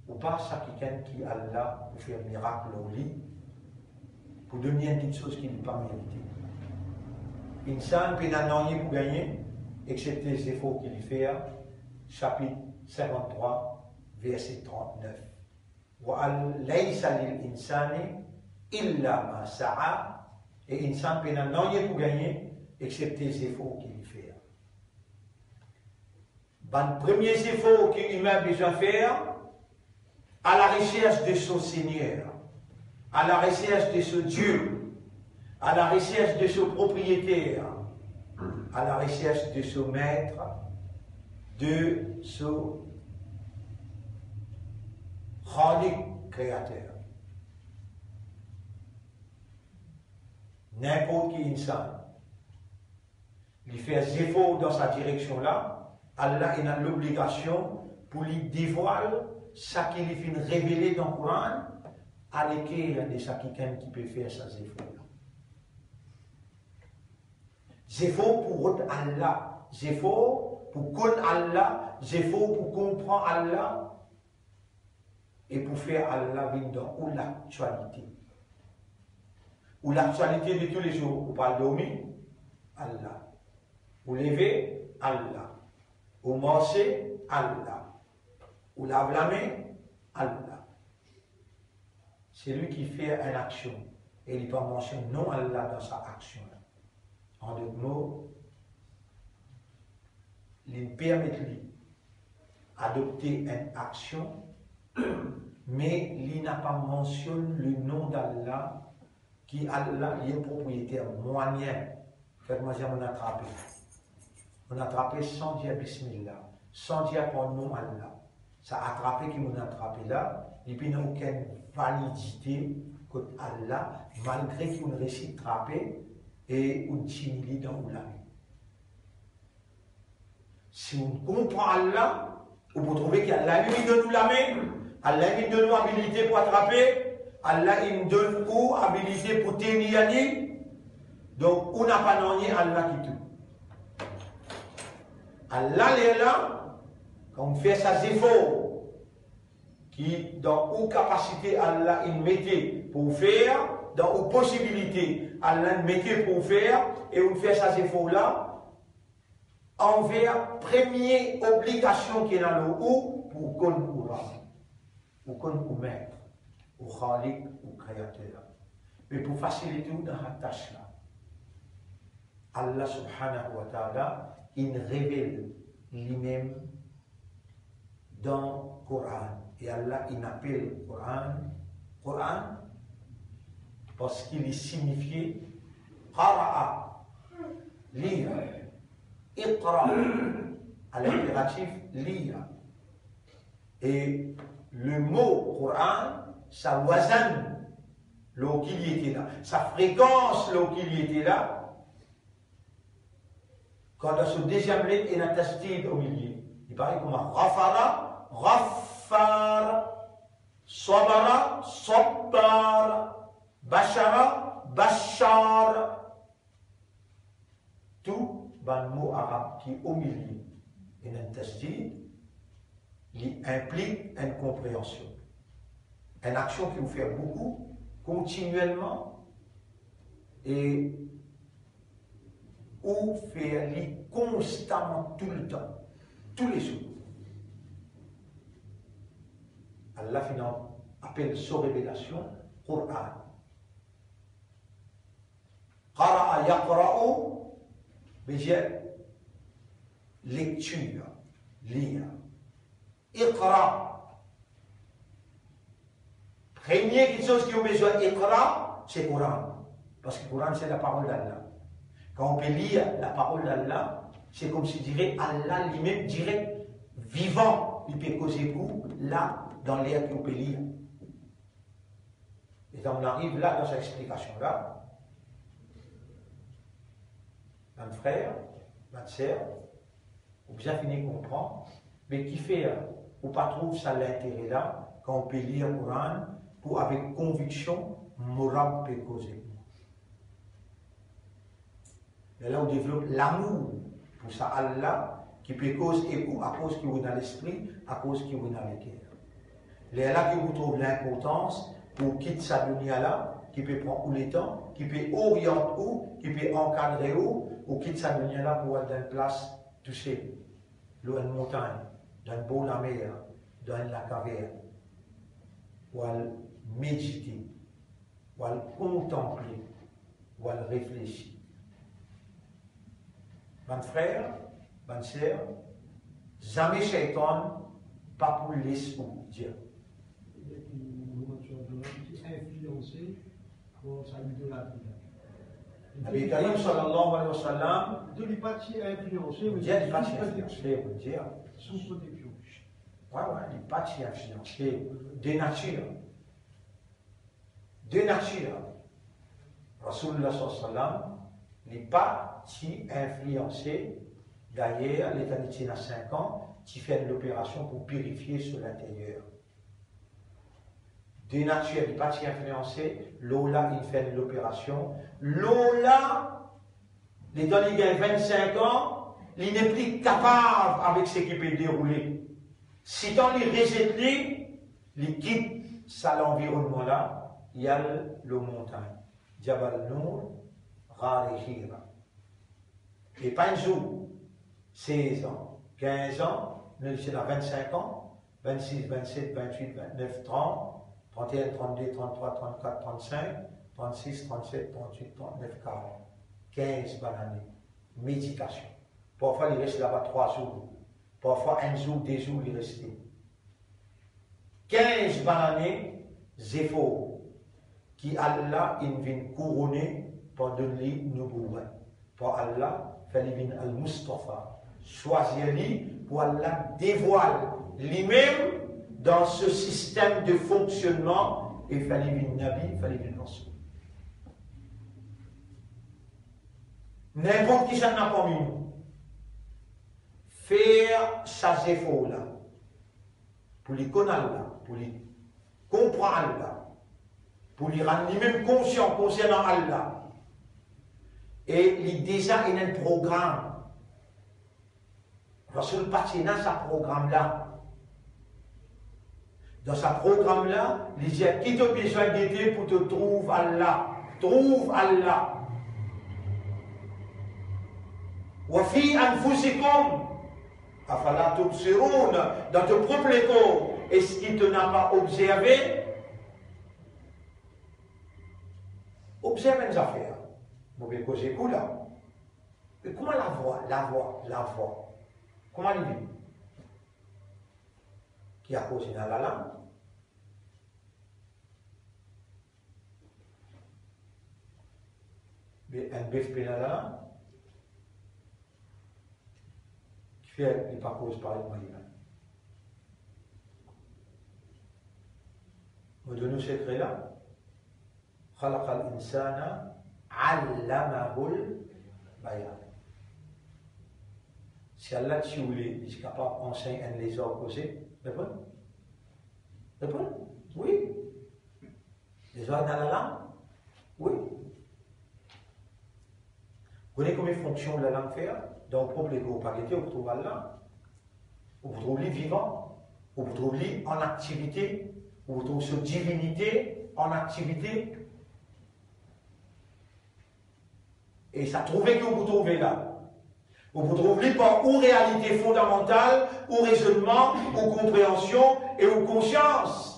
ou pa sa kikenn ki Allah pou fer mirak lor li, pou donn li enn kiksoz ki li pa merite. Insan pena nanye pou gagne, exepte zefor ki li fer, sapit sinkant-trwa, verse trant-nef. Wa an laysa lil insani illa ma sa'a, e insan pena nanye pou gagne, exsepte zefor ki li fer. Bann premie zefor ki imin bizin fer, à la recherche de son Seigneur, à la recherche de son Dieu, à la recherche de son propriétaire, à la recherche de son maître, de son Khaliq, créateur. Ninport ki insan, li fer zefor dan sa direksion la, Allah ena lobligasion pou li devwal saki li finn revele dan Koran, a leker de sa kikenn ki pe fer sa zefor la. Zefor pou rod Allah, zefor pou konn Allah, zefor pou konpran Allah, e pou fer Allah vinn dan ou laktialite. Ou laktialite de toulezour, ou pe al dormi, Allah. Ou leve, Allah. Ou marse, Allah. Ou lav lame, Allah. Selwi ki fer enn aksion e li pa mansionn non Allah dan sa aksion la, an dot mo, li permet li adopte enn aksion, me li napa mansionn le nom d'Allah, ki Allah li propriétaire, moign, fer mwa dir mo atrape. Mo atrape san dir bismillah, san dir pran nom Allah. Sa atrape ki mo atrape la, li pena okenn validite kot Allah, malgre ki ou resi trape e ou tini li dan ou lame. Si ou konpran Allah, ou pou trouve ki Allah inn donn ou lame, Allah inn donn ou abilite pou atrape, Allah inn donn ou abilite pou tenir li. Donk, ou napa nanye, Allah ki tou. Allah lerla, kan ou fer sa zefor, ki dan ou kapasite Allah inn mete pou ou fer, dan ou posibilite Allah inn mete pou ou fer, e ou fer sa zefor la, anver premie obligasion ki ena lor ou, pou ou konn ou Rab, ou konn ou Met, ou Khaliq, ou Kreater. Me pou fasilite ou dan sa tas la, Allah subhanahu wa ta'ala inn revel limem dan Koran. E Allah inn apel Koran, Koran, parski li sinifie qara'a, lir. Iqra, à l'impératif, lir. E le mo Koran, sa wazan lor ki li ete la, sa frekans lor ki li ete la, kan dan so deziem let ena tashdid omilie, li parey kouma ghafara, ghaffar, sabara, sabbar, bashara, bashar. Tou bann mo arab ki omilie ena enn tashdid, li inplik enn konpreansion. Enn aksion ki ou fer boukou, kontinielman, e ou fer li konstaman, toultan, toulezour. Allah finn apel so revelasion Koran. Qara'a yaqra'u, vedir lektir, lir. Iqra. Premie kiksoz ki ou bizin iqra, se Koran. Parski Koran se laparol d'Allah. Kan ou pe lir laparol d'Allah, se koumsi dire Allah limem direk, vivan, li pe koze pou ou la, dan ler ki ou pe lir. E kan nou ariv la, dan sa explikasion la, bann frer, bann ser, ou bizin fini konpran, me kifer ou pa trouv sa lintere la, kan ou pe lir Koran, pou avek konviksion, mo Rab pe koze. Lerla ou devlop lamour pou sa Allah ki pe koz ek ou akoz ki ou ena lespri, akoz ki ou ena leker. Lerla ki ou trouv linportans pou ou kit sa dunia la, ki pe pran ou letan, ki pe oriant ou, ki pe ankadre ou, ou kit sa dunia la pou al dan enn plas tousel, lor enn montagn, dan enn bor lamer, dan enn lakavern, pou al medite, pou al kontanple, pou al reflesi. Bann frer, bann ser, zame Seytann pa pou les ou dir. Inflianse par sa idolatri la. Nabi Karim sallallahu alayhi wa sallam, li pa ti inflianse, me li pa ti inflianse, sou proteksion. Sou proteksion. Wi, wi, li pa ti inflianse de natir. De natir. Rasoulillah sallallahu alayhi wa sallam, li pa ti inflianse. Dayer, letan li ti ena sink an, ti fer enn loperasion pou pirifie so linteryer. De natir, li pa ti inflianse, lor la, li fer enn loperasion. Lor la, letan li gagn vinn-sink an, li nepli kapav avek seki pe deroule. Sitan li rezet li, li kit sa lanvironnman la, li al lor montagn Jabal Nur, Ghar Hira. E pa enn zour, sez an, kinz an, nou ti ena vinn-sink an, vinn-sis, vinn-set, vinn-wit, vinn-nef, trant, trant-e-enn, trant-de, trant-trwa, trant-kat, trant-sink, trant-sis, trant-set, trant-wit, trant-nef, karant. Kinz bann ane meditasion. Parfwa li res laba trwa zour, parfwa enn zour, de zour li reste. Kinz bann ane zefor ki Allah inn vinn kourone par donn li nibouwa, par Allah fer li vinn Al-Mustafa, swazir li pou Allah devwal limem dan so sistem de fonksionnman e fer li vinn Nabi, fer li vinn Rasoul. Ninport kisannla parmi nou fer sa zefor la, pou li konn Allah, pou li konpran Allah, pou li rann limem konsian konsernan Allah. E li deza ena enn program. Rasoul pa ti ena sa program la. Dan sa program la, li dir, ki to bizin gete pou to trouv Allah? Trouv Allah. Wa fi anfusikum, afala tubsirun, dan to prop lekor, eski to napa obzerve? Obzerve enn zafer. Mo pe koze kou la. Me kouma lavwa, lavwa, lavwa, kouma li vini? Ki akoz ena lalang? Be enn bef pena lalang? Kifer li pa koz parey mwa imin? Mo donn ou sekre la. Khalaqal insana, allamahul bayan. Si Allah ti oule, li ti kapav ansegn enn lezar koze? Reponn. Reponn. Wi. Lezar ena lalang? Wi. Kone konbien fonksion lalang fer? Dan ou prop lekor, ou pa gete, ou trouv Allah. Ou pou trouv li vivan, ou pou trouv li an aktivite, ou pou trouv so divinite an aktivite. E sa trouve ki ou pou trouve la, ou pou trouv li par ou realite fondamantal, ou rezonnman, ou konpreansion e ou konsians.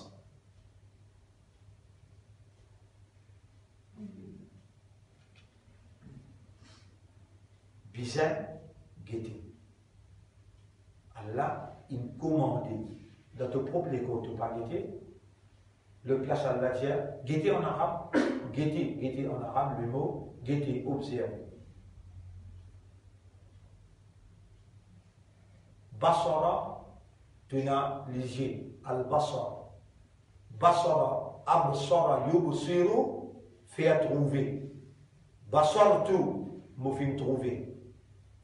Bizin gete. Allah inn komande, dan to prop lekor to pa gete, lor plas Allah dir, gete an arab, gete, gete an arab, lemo gete, obzerve. Basara, to ena lizie, al-basar. Basara, absara, yubsiru, fer trouve. Basartu, mo finn trouve.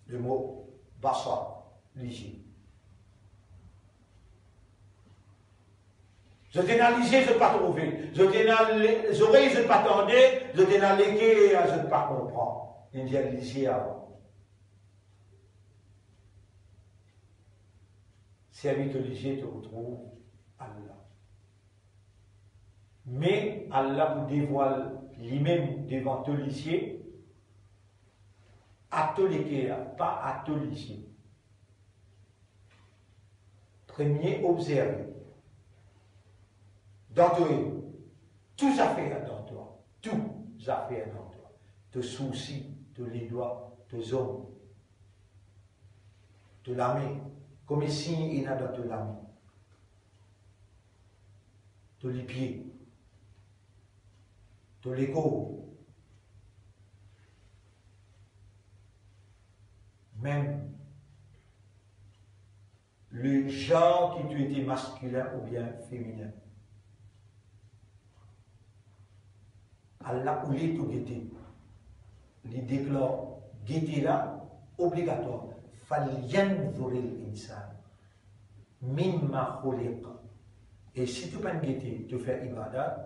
Lemo basar, lizie. Zot ena lizie, zot pa trouve. Zot ena le-, zorey, zot pa tande. Zot ena leker, zot pa konpran. Li dir lizie avan. Servi to lizie, to pou trouv Allah. Me Allah pou devwal limem devan to lizie, a to leker, pa a to lizie. Premie, obzerve dan to ego, tou zafer dan twa, tou zafer dan twa, to sousi, to ledwa, to zong, to lame, komie sign ena dan to lame, to lipie, to lekor, mem le genre ki to ete, maskilin oubien feminin. Allah oule to gete. Li deklar gete la obligatwar. Falyanzuril insan mimma khuliq. E si to pa'nn gete, to fer ibadat,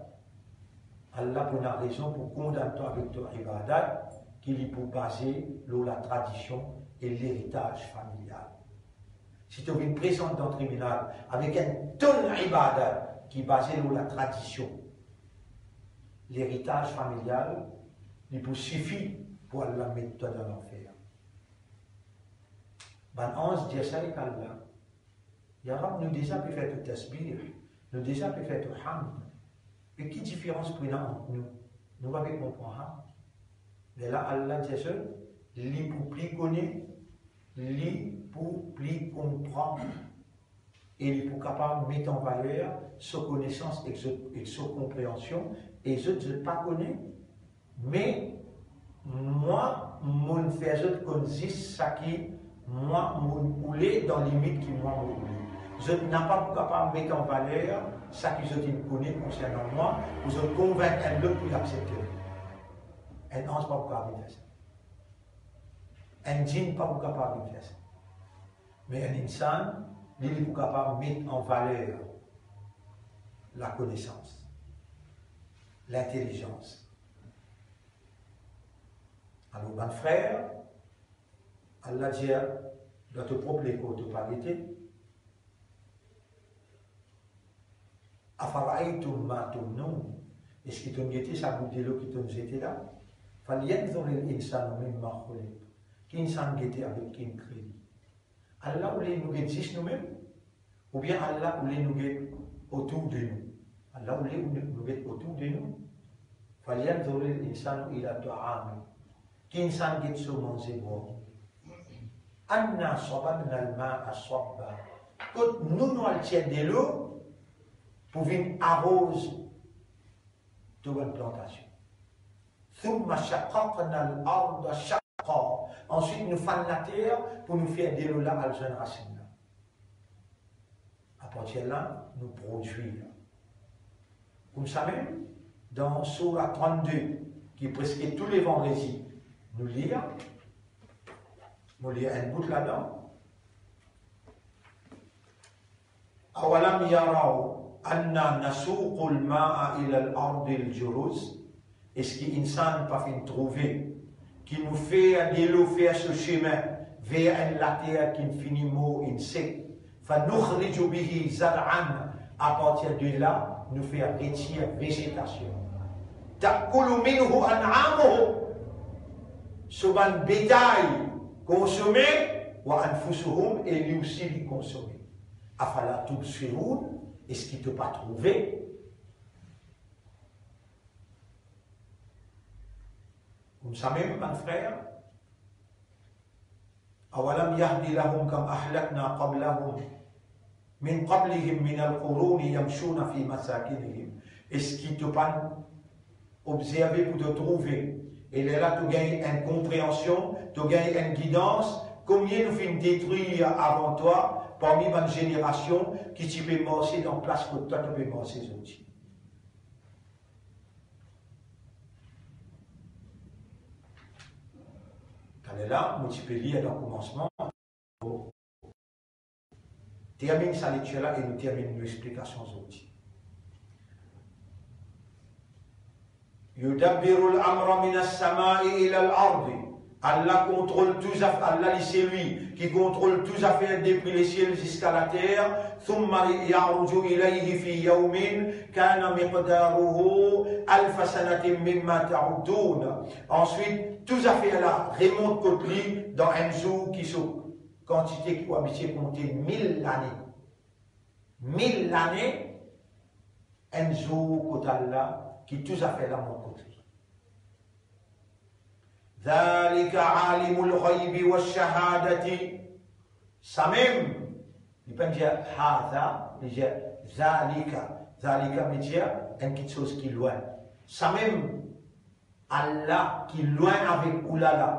Allah pou ena rezon pou kondann twa avek to ibadat ki li pou baze lor latradision e leritaz familial. Si to vinn prezant dan tribinal avek enn tonn ibadat ki baze lor latradision, leritaz familial, li pou sifi pou Allah met twa dan lanfer. Bann anz dir sa ek Allah, Ya Rab, nou deza pe fer to tasbih, nou deza pe fer to hamd. Me ki diferans pou ena ant nou? Nou pa pe konpran sa. Lerla Allah dir zot, li pou pli kone, li pou pli konpran. E li pou kapav met an valer so konesans ek zot, ek so konpreansion, e zot, zot pa kone, me mwa, monn fer zot konn zis saki mwa, monn oule dan limit ki mwa, monn oule. Zot napa pou kapav met an valer saki zot inn kone konsernan mwa, pou zot konvink enn lot pou li aksepte. Enn anz pa pou kapav vinn fer sa. Enn djinn pa pou kapav vinn fer sa. Me enn insan, li, li pou kapav met an valer lakonesans, lintelizans. Alor, bann frer, Allah dir, dan to prop lekor to pa gete, Afara'aytum ma tumnun? Eski to'nn gete sa gout delo ki to'nn zete la? Falyanzuril insanu mimma khuliq. Ki insan gete avek ki inn kre li? Allah oule nou get zis noumem, oubien Allah oule nou get otour de nou? Allah oule nou, nou get otour de nou. Falyanzuril insanu ila ta'ami. Ki insan get so manze bwar? Anna sababnal ma'a sabba. Kot nou, nou al tir delo pou vinn aroz to bann plantasion. Thumma shaqaqnal arda shaqqa. Answit, nou fann later pou nou fer delo la al zwenn rasinn la. Apartir la, nou prodwir. Koumsamem, dan Soura trannde, ki preske tou le vandredi, nou lir, mo lir enn bout ladan. Awalam yaraw anna nasuqul ma'a ilal ardil juruz? Eski insan pa finn trouve ki nou fer delo fer so sime ver enn later ki fini mor, inn sek? Fanukhriju bihi zar'an, apartir de la, nou fer retir vezetasion. Ta'kulu minhu an'amuhum, so bann betay konsome, wa anfusuhum, e li osi li konsome. Afala tubsirun, eski to pa trouve? Koumsamem, bann frer, awalam yahdi lahum kam ahlakna qablahum min qablihim minal quruni yamshuna fi masakinihim? Eski to pa'nn obzerve pou to trouve, e lerla to gagn enn konpreansion, to gagn enn gidans, konbien nou finn detrir avan twa parmi bann zenerasion ki ti pe marse dan plas kot twa to pe marse zordi? Taler la, mo ti pe lir dan koumansman. Terminn sa lektir la e nou terminn nou explikasion zordi. Yudabbirul amra minas samai ilal ardi. Allah kontrol tou zaf-, Allah li selwi ki kontrol tou zafer depi lesiel ziska later. Thumma ya'ruju ilayhi fi yawmin kana miqdaruhu alfa sanatin mimma ta'uddun. Answit, tou zafer la remont kot li dan enn zour ki so kantite ki ou abitie konte mil lane. mil lane, enn zour kot Allah, ki tou zafer la mont kot li. Dhalika alimul ghaybi wash shahadati. Samem, li pa dir hadha, li dir dhalika. Dhalika vedir enn kiksoz ki lwin. Samem Allah ki lwin avek ou la la,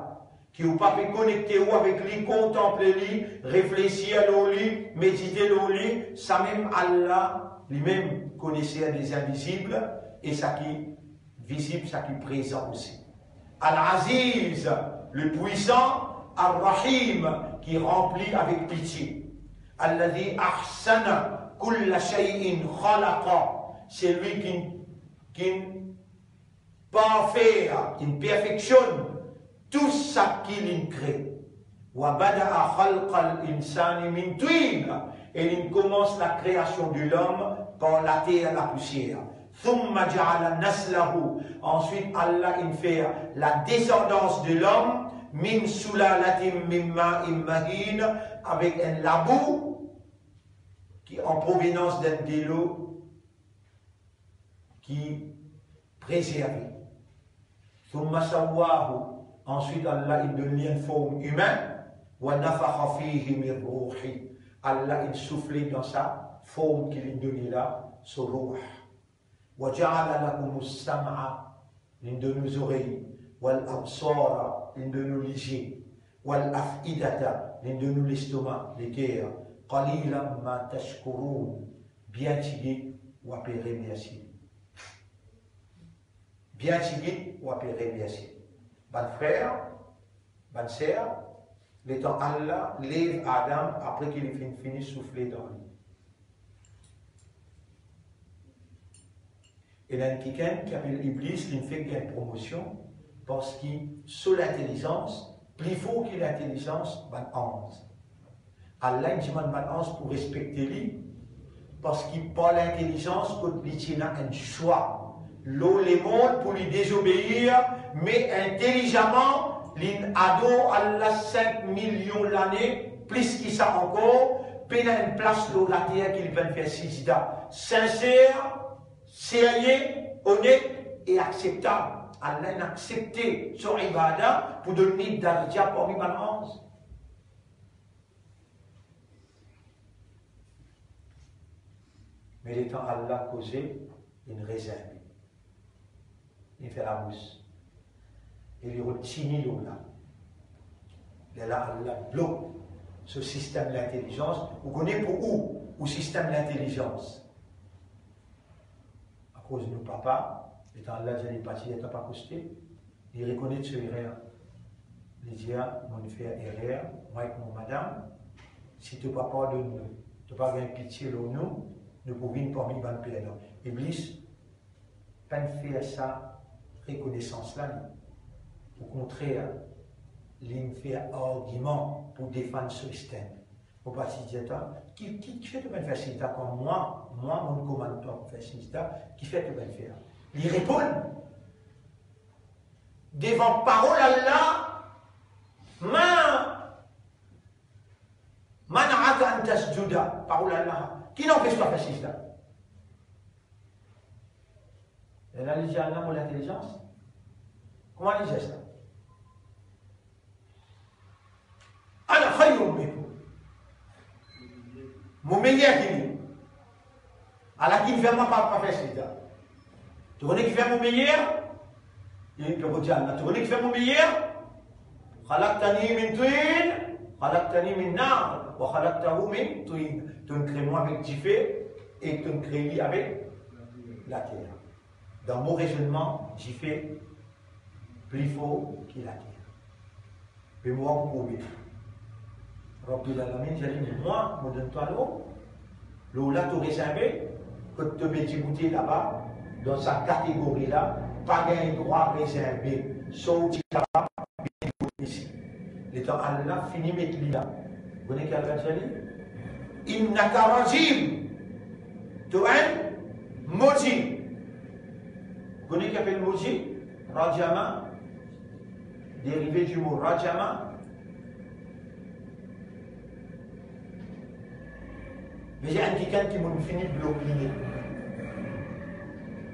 ki ou pa pe konekte ou avek li, kontanple li, reflesir lor li, medite lor li, samem Allah, limem koneser de zinvizib e sa ki vizib, sa ki prezan osi. Al-Aziz, le pwisan, Ar-Rahim, ki ranpli avek pitie. Alladhi ahsana kulla shay'in khalaqa, selwi ki, ki parfe, li perfeksionn tou seki li kre. Wa bada'a khalqal insani min tin, e li koumans lakreasion de lom par later, lapousier. Thumma ja'ala naslahu, answit Allah inn fer ladesandans de lom, min sulalatin min ma'in mahin, avek enn labou ki an provenans d'enn delo ki prezerve. Thumma sawwahu, answit Allah inn donn li enn form imin, wa nafakha fihi min ruhi, Allah inn soufle dan sa form ki li done la so roh. Wa ja'ala lakumus sam'a, li donn ou zorey, wal absara, li donn ou lizie, wal af'idata, li donn ou lestoma, leker. Qalilan ma tashkurun, bien tigit ou ape remersie li. Bien tigit ou ape remersie li. Bann frer, bann ser, letan Allah lev Adam apre ki li finn fini soufle dan li. Ena enn kikenn ki apel Iblis, li fek gagn promosion, parski so lintelizans pli for ki lintelizans bann anz. Allah inn dimann bann anz pou respekte li, parski par lintelizans kot li ti ena enn swa lor lemond pou li dezobeir, me intelizaman, linn ador Allah sink milion lane, plis ki sa ankor, pena enn plas lor later ki li bizin fer sizda. Sinser, serye, onet e akseptab. Allah inn aksepte so ibada pou donn li darja parmi bann anz. Me letan Allah koze, inn rezinbe. Inn fer labous. E li rod tini lor la. Lerla Allah blok so sistem lintelizans. Ou kone pou ou, ou sistem lintelizans. Akoz nou papa, letan Allah dir li pati, letan pa koste, li rekonet so erer. Li dir, "Mo fer erer, mwa ek mo madam, si to pa pardonn nou, to pa gagn pitie lor nou, nou pou vinn parmi bann perdan." Iblis pa'nn fer sa rekonesans la, li. Okontrer, linn fer argiman pou defann so sistem. Mo pa ti dir twa, ki, ki, kifer to pa'nn fer sizda kan mwa, mwa, mo komann twa pou fer sizda, kifer to pa'nn fer? Li reponn devan parol Allah, ma mana'aka an tasjuda, parol Allah, ki inn anpes twa fer sizda? Ena li dir, "Allah, mo lintelizans." Kouma li dir sa? "Ana khayrun minhu." Mo meyer ki li. Ala ki fer mwa pa, pa fer sizda. To kone ki fer mo meyer? Li pe dir, "Allah, to kone ki fer mo meyer? Khalaqtani min tin, khalaqtani min nar, wa khalaqtahu min tin." To'nn kre mwa avek dife, e to'nn kre li avek later. Dan mo rezonnman, dife pli for ki later. Be mwa pou prouve. Rabbil Alamin, dir li, mwa, mo donn twa lord. Lor la to rezinbe, kot to pe diboute laba, dan sa kategori la, pa gagn drwa rezinbe. Sorti laba, vinn isi. Letan Allah fini met li la, kone ki Allah dir li? Innaka rajim. To enn modi. Kone ki apel modi? Rajama, derive di mo rajama. Me enn kikenn ki mo'nn fini blok li.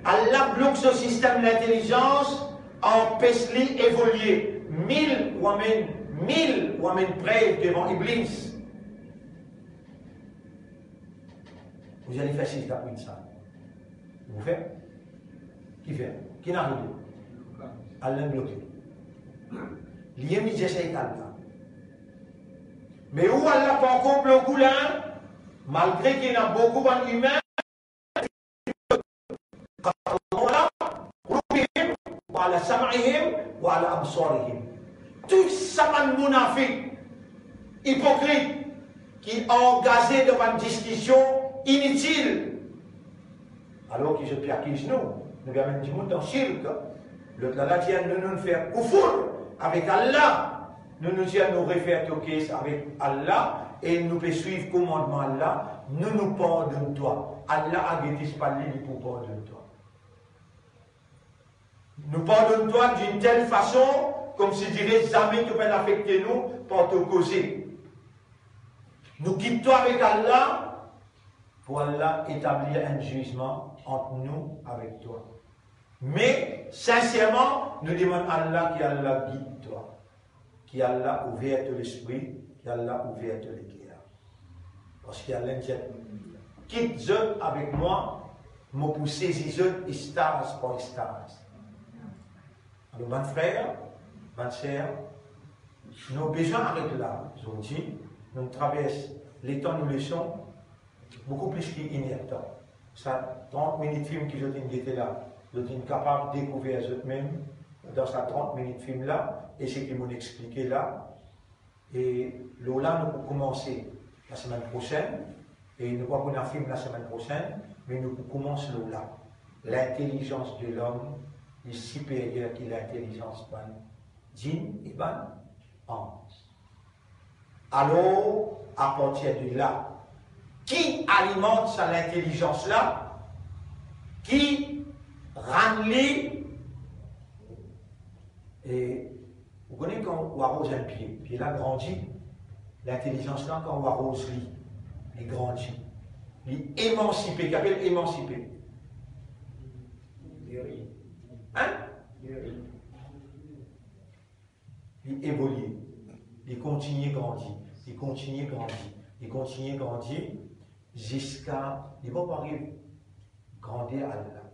Allah blok so sistem lintelizans, anpes li evolie. Mil ou amenn, mil ou amenn prev devan Iblis. Vous allez faire sijda pou insan. Vous faites? Ki fer? Ki inn arive? Allah bloke. Li mem li dir sa egal la. Me ou Allah pa ankor blok ou la, malgre ki ena boukou bann imin, qulubihim, wa ala sam'ihim, wa ala absarihim. Tou sa bann mounafik, ipokrit, ki angaze dan bann diskision initil, alor ki zot pe akiz nou, nou pe amenn dimoun dan sirk. Lot la, la dir nou, nou fer koufour avek Allah. Nou, nou dir nou refer to kes avek Allah e nou pe swiv komandman Allah, nou, nou pardonn twa. Allah a gete, se pa li, li pou pardonn twa. Nou pardonn twa d'une telle façon, koumsidire zame to pa'nn afekte nou par to koze. Nou kit twa avek Allah, pou Allah etablir enn zizman ant nou avek twa. Me, sinserman, nou demann Allah ki Allah gid twa, ki Allah ouver to lespri, ki Allah ouver to leker. Parski Allah dir, kit zot avek mwa, mo pou sezi zot estaz par estaz. Alor, bann frer, bann ser, nou bizin aret la zordi, nou travers letan nou leson, boukou plis ki inertan. Sa trant minit fim ki zot inn gete la, zot inn kapav dekouver zotmem dan sa trant minit fim la, e seki mo'nn explike la. E lor la nou pou koumanse lasemenn prosenn, e nou pa pou ena fim lasemenn prosenn, me nou pou koumans lor la. Lintelizans de lom li siperyer ki lintelizans bann djinn e bann anz. Alor, apartir de la, ki alimant sa lintelizans la, ki rann li, e, ou kone kan ou aroz enn pie, pie la grandi, lintelizans la, kan ou aroz li, li grandi, li emansipe, ki apel emansipe. Hein? Li evolie, li kontigne grandi, li kontigne grandi, li kontigne grandi, ziska li pa pou ariv grander Allah.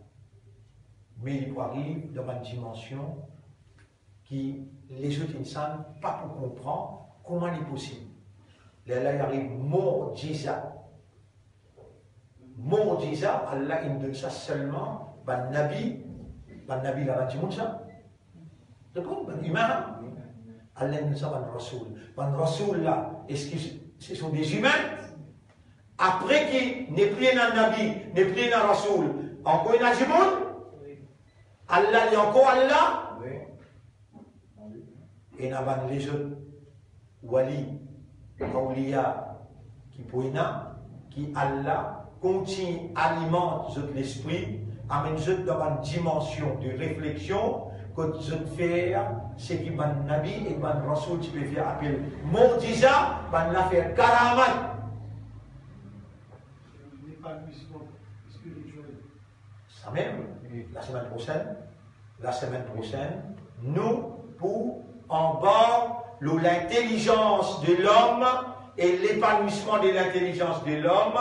Me li pou ariv dan bann dimansion ki lezot insan pa pou konpran kouma li posib. Lerla li ariv mordiza. Mordiza, Allah inn donn sa selman bann nabi, bann nabi la, bann dimoun sa. Reponn, bann imin la. Allah inn donn sa bann rasoul. Bann rasoul la, eski se sont des humains? Apre ki nepli ena nabi, nepli ena rasoul, ankor ena dimoun? Allah li ankor Allah? Ena bann lezot wali, awliya ki pou ena, ki Allah kontign alimant zot lespri, amenn zot dan bann dimansion de refleksion, kot zot fer seki bann nabi ek bann rasoul ti pe fer, apel mordiza, bann la fer karamat. Lepanouisman spiritiel. Samem, lasemenn prosenn, lasemenn prosenn, nou pou anbark lor lintelizans de lom e lepanouisman de lintelizans de lom.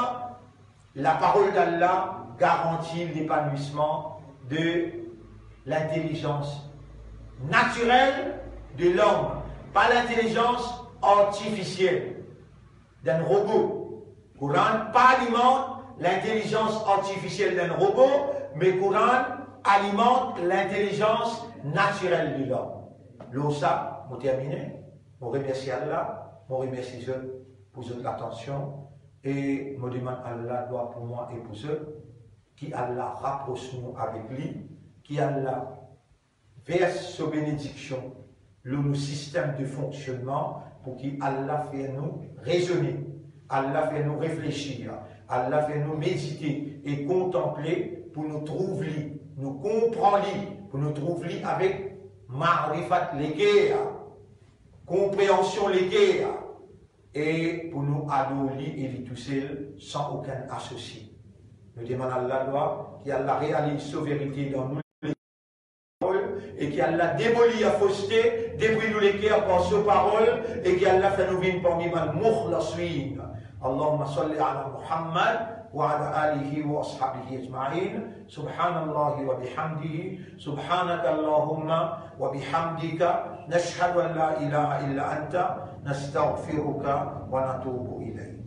Laparol d'Allah garanti lepanouisman de lintelizans natirel de lom, pa lintelizans artifisiel. D'un robot. Koran pa alimant lintelizans artifisiel d'un robot, me Koran alimant lintelizans natirel de lom. Lor sa, mo termine. Mo remersi Allah, mo remersi zot pou zot latansion, e mo demann Allah dwa pou mwa e pou zot, ki Allah rapros nou avek li, ki Allah vers so benediksion lor nou sistem de fonksionnman, pou ki Allah fer nou rezone, Allah fer nou reflesir, Allah fer nou medite e kontanple, pou nou trouv li, nou konpran li, pou nou trouv li avek marifat leker, konpreansion leker. e pou nou ador li e li tousel san okenn asosie. Nou demann Allah dwa ki Allah realiz so verite dan nou, e ki Allah demoli lafoste depi nou leker par so parol, e ki Allah fer nou vinn parmi bann mukhlasin. Allahumma salli ala Muhammad wa ala alihi wa ashabihi ajma'in. Subhanallahi wa bihamdihi, subhanaka Allahumma wa bihamdika, nashhadu an la ilaha illa anta, nastaghfiruka wa natubu ilayk.